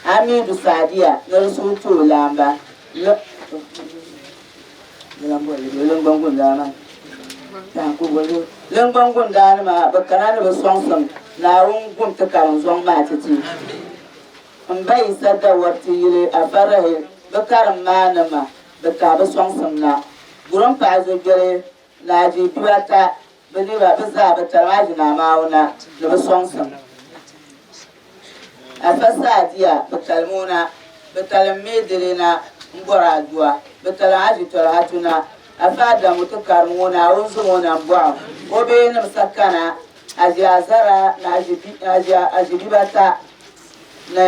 Amidu Saadia ni di suhu ti o laamba. Lingbangundaanima bɛ kana ni bɛ sɔŋsim Naawuni gum ti karinzɔŋ maa ti ti. M ba Yisa dawari ti yili Afarahi bɛ karim maa nima bɛ tahi bɛ sɔŋsim na. Gurim paɣa Zogbeli ni Aji Biba ata bɛ niriba bɛ zaa bɛ tarim Aji Naa Maawuna ni bɛ sɔŋsim. Afa Saadia bi talim o na, bi talim Maidile na m-bɔri adua, bi talim Aji Tɔlhatu na. Afa Adamu ti karim o na, o ni zaŋ o na m-bɔɣi o bee nim sa kana Aji Azara ni Aji Bibata ni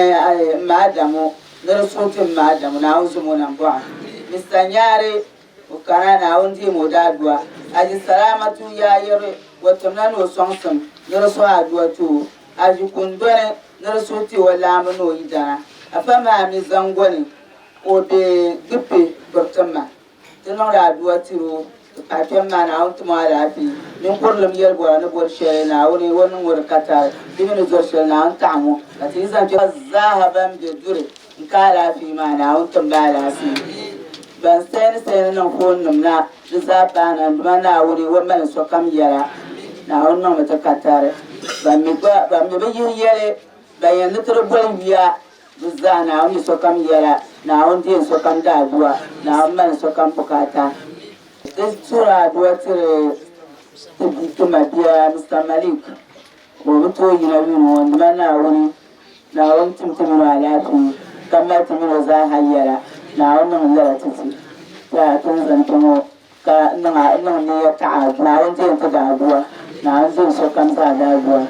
m ma Adamu ni di suhu ti m ma Adamu Naawuni zaŋ o na m-bɔɣi Mista Nyaari O kana Naawuni deem o daadua. Aji Salamatu Yaayiri o timla ni o sɔŋsim ni di suhi adua ti o. Aji Kundoni ni di suhi ti o laamba ni o yidana. Afa maa mi Zangoni o be Gbipi Biriti ma. Ti niŋdi adua tiri o ti pahi kpɛm maa Naawuni tim o alaafee. Ninkurilim yɛlibɔra ni boli shɛli Naawuni o niŋ o di katari. Di mi ni doli shɛli Naawuni taɣim o ka ti yi zaŋ kpɛm zaaha ban be duri n-ka alaafee maa Naawuni tim ba alaafee. Ban sɛni sɛni niŋ foonnim na di zaa paai na n-duma Naawuni o mali sokam yɛla. Naawuni niŋmi ti katari. Ban mi gba ban mi bi yihi yɛli ban yɛn ni ti di boli yuya di zaa Naawuni mi sokam yɛla. Naawuni deemi sokam daadua. Naawuni mali sokam bukaata. Di suhiri adua tiri ti bia ti mabia Mister Malik o bi tooi yina yuuni ŋɔ n-duma Naawuni Naawuni tim ti mini o alaafee, ka mali ti mini o zaa ha yɛla. Naawuni niŋ lala ti ti ka ti ni zani kpe ŋɔ ka niŋ a niŋ niya taɣi a Naawuni deem ti daadua. Naawuni deem sokam zaa daadua.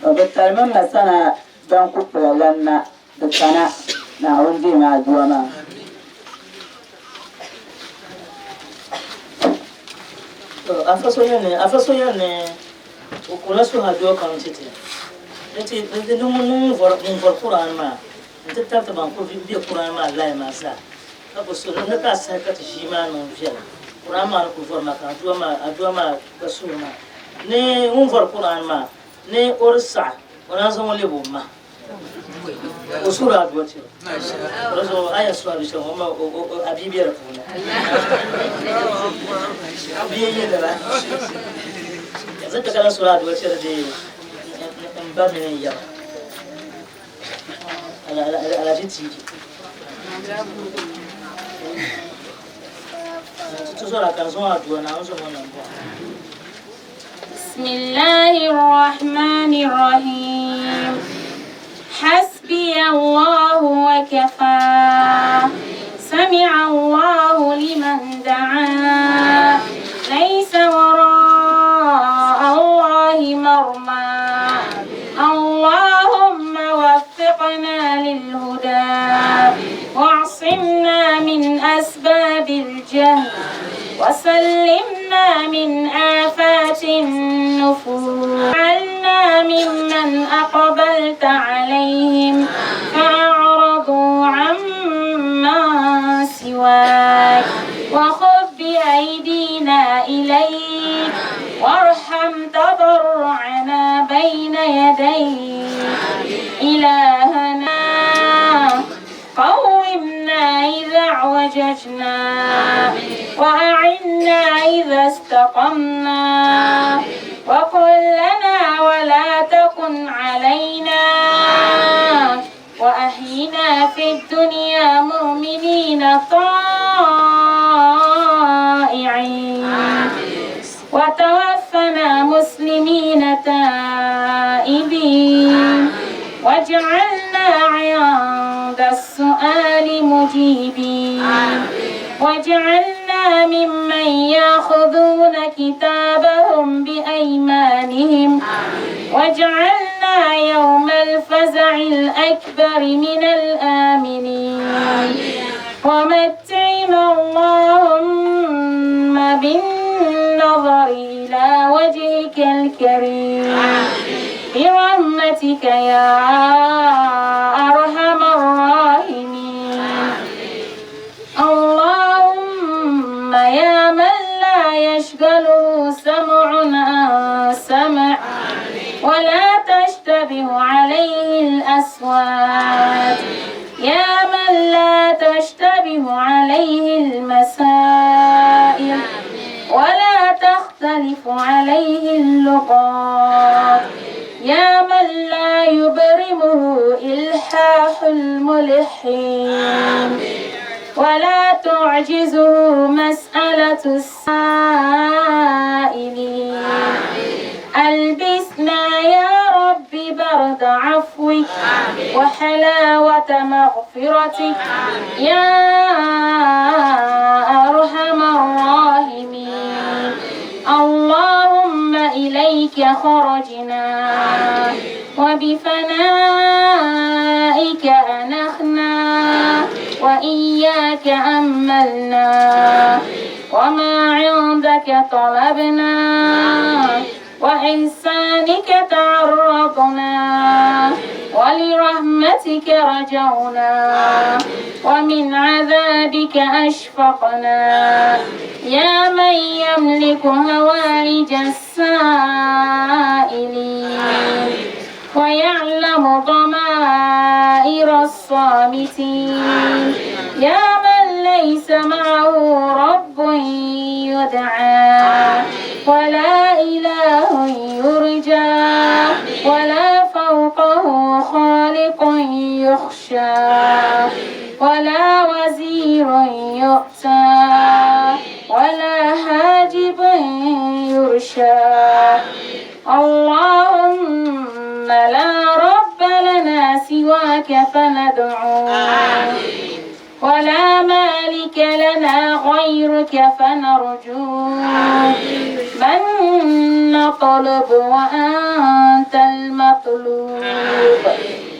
O bi talimi ma sana ban ku kpila lan na di kana. Naawuni deem a dua maa. To afa so yɛli ni afa so yɛli ni o ku lahi suhi adua kam ti ti nti ni ŋun vɔri ŋun vɔri Quran maa nti tariti ban ku be Quran maa line maa zaa ka ku suhi ni ka a sahi ka ti ʒii maa niŋ viɛla Quran maa ni ku vɔri maa ka adua maa adua maa gba suhiri maa ni ŋun vɔri Quran maa ni o di saɣi o naan zaŋ o lebi o ma. O suhuri adua tiri o. Di zuɣu a yɛn suhi a bi shɛli ŋɔ ma a bia be di puuni. Bia yi di la. Yanzu ka kana suhuri adua tiri di M ba mini n yaba Alhaji Tiji. Ti zɔra ka n zaŋ aduwa Naawuni zaŋ o niŋ buɣim. بسم الله الرحمن الرحيم حسبي الله وكفى سمع الله لمن دعا ليس وراء الله مرمى اللهم وفقنا للهدى واعصمنا من أسباب الجهل وسلمنا من آفات النفوس واجعلنا ممن أقبلت عليهم فأعرضوا عما سواك وخذ بأيدينا إليك وارحم تضرعنا بين يديك إلهنا قومنا إذا اعوججنا وأعنا إذا استقمنا وقل لنا ولا تكن علينا وأحينا في الدنيا مؤمنين طائعين وتوفنا مسلمين تائبين واجعلنا عند السؤال مجيبين واجعلنا ممن ياخذون كتابهم بأيمانهم واجعلنا يوم الفزع الأكبر من الآمنين ومتعنا اللهم بالنظر إلى وجهك الكريم برحمتك يا أرحم الراحمين اللهم يا من لا يشغله سمع عن سمع ولا تشتبه عليه الأصوات يا من لا تشتبه عليه المسائل ولا تختلف عليه اللغات يا من لا يبرمه إلحاح الملحين ولا تعجزه مسألة السائلين ألبسنا يا رب برد عفوك وحلاوة مغفرتك يا أرحم الراحمين اللهم إليك خرجنا وبفنائك أنخنا وإياك أملنا وما عندك طلبنا وإحسانك تعرضنا ولرحمتك رجونا ومن عذابك أشفقنا يا من يملك هوائج السائلين ويعلم ضمائر الصامتين يا من ليس معه رب يدعى ولا إله يرجى ولا فوقه خالق يخشى ولا وزير يؤتى ولا حاجب يرشى اللهم لا رب لنا سواك فندعوه ولا مالك لنا غيرك فنرجوه من نطلب وأنت المطلوب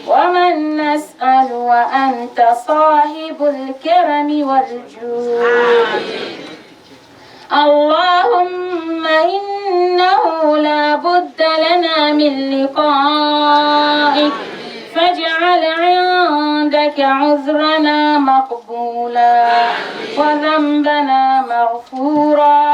ومن نسأل وأنت صاحب الكرم والجود اللهم إنه لا بد لنا من لقائك فاجعل عندك عذرنا مقبولا وذنبنا مغفورا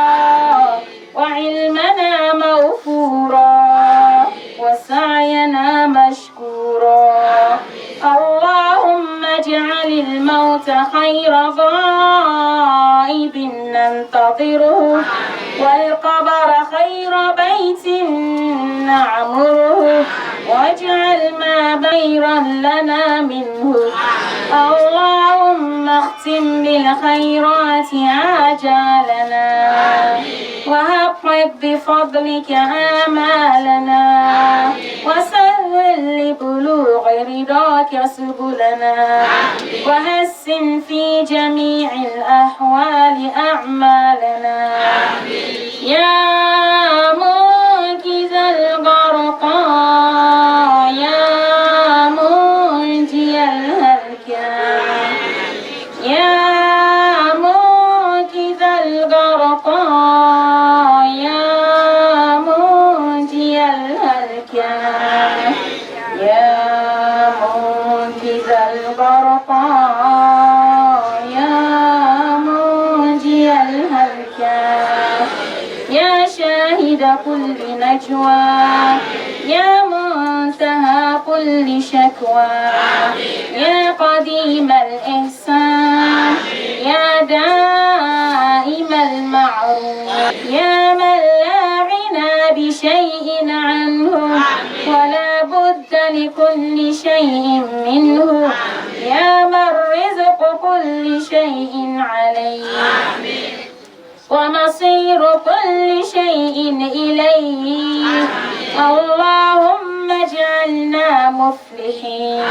وعلمنا موفورا وسعينا مشكورا اللهم اجعل الموت خير غائب ننتظره والقبر خير بيت نعمره. واجعل ما خيرا لنا منه. اللهم اختم بالخيرات آجالنا، وحقق بفضلك آمالنا، وسهل لبلوغ رضاك سبلنا، وحسن في جميع الأحوال أعمالنا. يا منقذ الغرقى، يا منجي الهلكى، يا منقذ الغرقى، يا منجي الهلكى، يا منقذ الغرقى، يا منجي الهلكى، يا شاهد كل نجوى، يا منتهى كل شكوى، يا قديم الإحسان، يا دائم المعروف، يا من لا غنى بشيء عنه ولا بد لكل شيء منه، يا من رزق كل شيء عليه ومصير كل شيء إليه. اللهم اجعلنا مفلحين،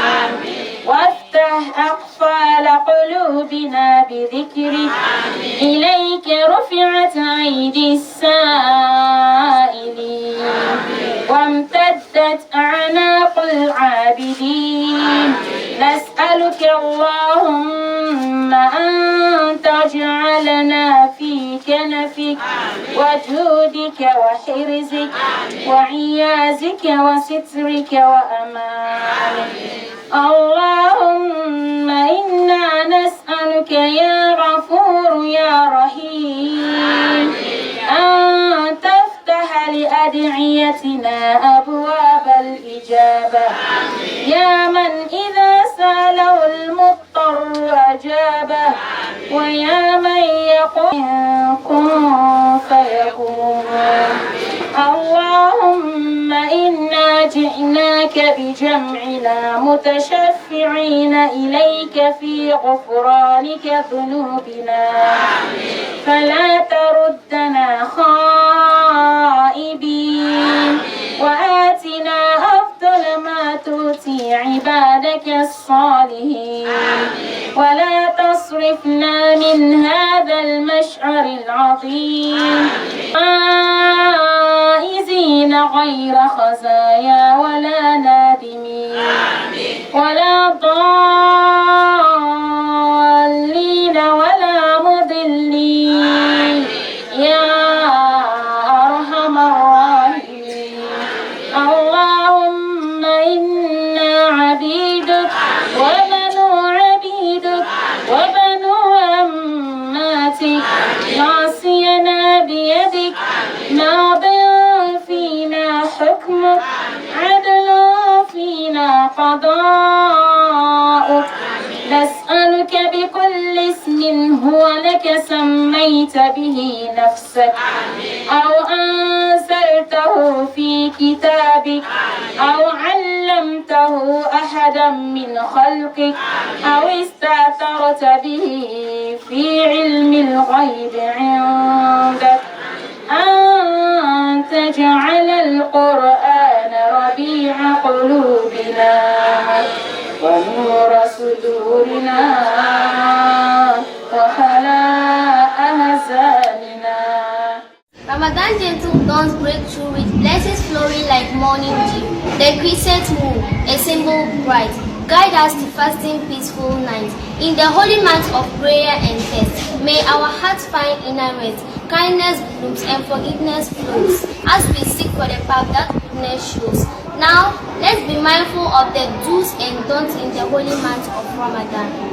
وافتح أقفال قلوبنا بذكرك. إليك رفعت أيدي السائلين، وامتدت أعناق العابدين. نسألك اللهم أن تجعلنا في كنفك وجودك وحرزك وعيازك وسترك وأمانك. اللهم إنا نسألك يا غفور يا رحيم أن تفتح لأدعيتنا أبواب الإجابة. يا من إذا سأله المضطر أجابه، ويا من يقول كن فيكون. اللهم إنا جئناك بجمعنا متشفعين إليك في غفرانك ذنوبنا، فلا تردنا خائبين، وآتنا أفضل ما تؤتي عبادك الصالحين، ولا تصرفنا من هذا المشعر العظيم فائزين غير خزايا ولا نادمين ولا ضالين ولا مضلين. يا أرحم الراحمين. اللهم إنا عبيدك وبنو عبيدك وبنو أماتك، ناصينا بيدك، ماض فينا حكمك، عدل فينا قضاؤك. نسألك بكل اسم هو لك سميت به نفسك، أو أنزلته في كتابك، أو علمته أحدا من خلقك، أو استأثرت به في علم الغيب عندك، أن تجعل القرآن ربيع قلوبنا ونور صدورنا وجلاء أحزاننا. Ramadan gentle dawns break through with blessings flowing like morning dew. The crescent moon, a symbol bright, guide us to fasting peaceful nights. In the holy month of prayer and fast, may our hearts find inner rest, kindness blooms and forgiveness flows as we seek for the path that goodness shows. Now, let's be mindful of the do's and don'ts in the holy month of Ramadan.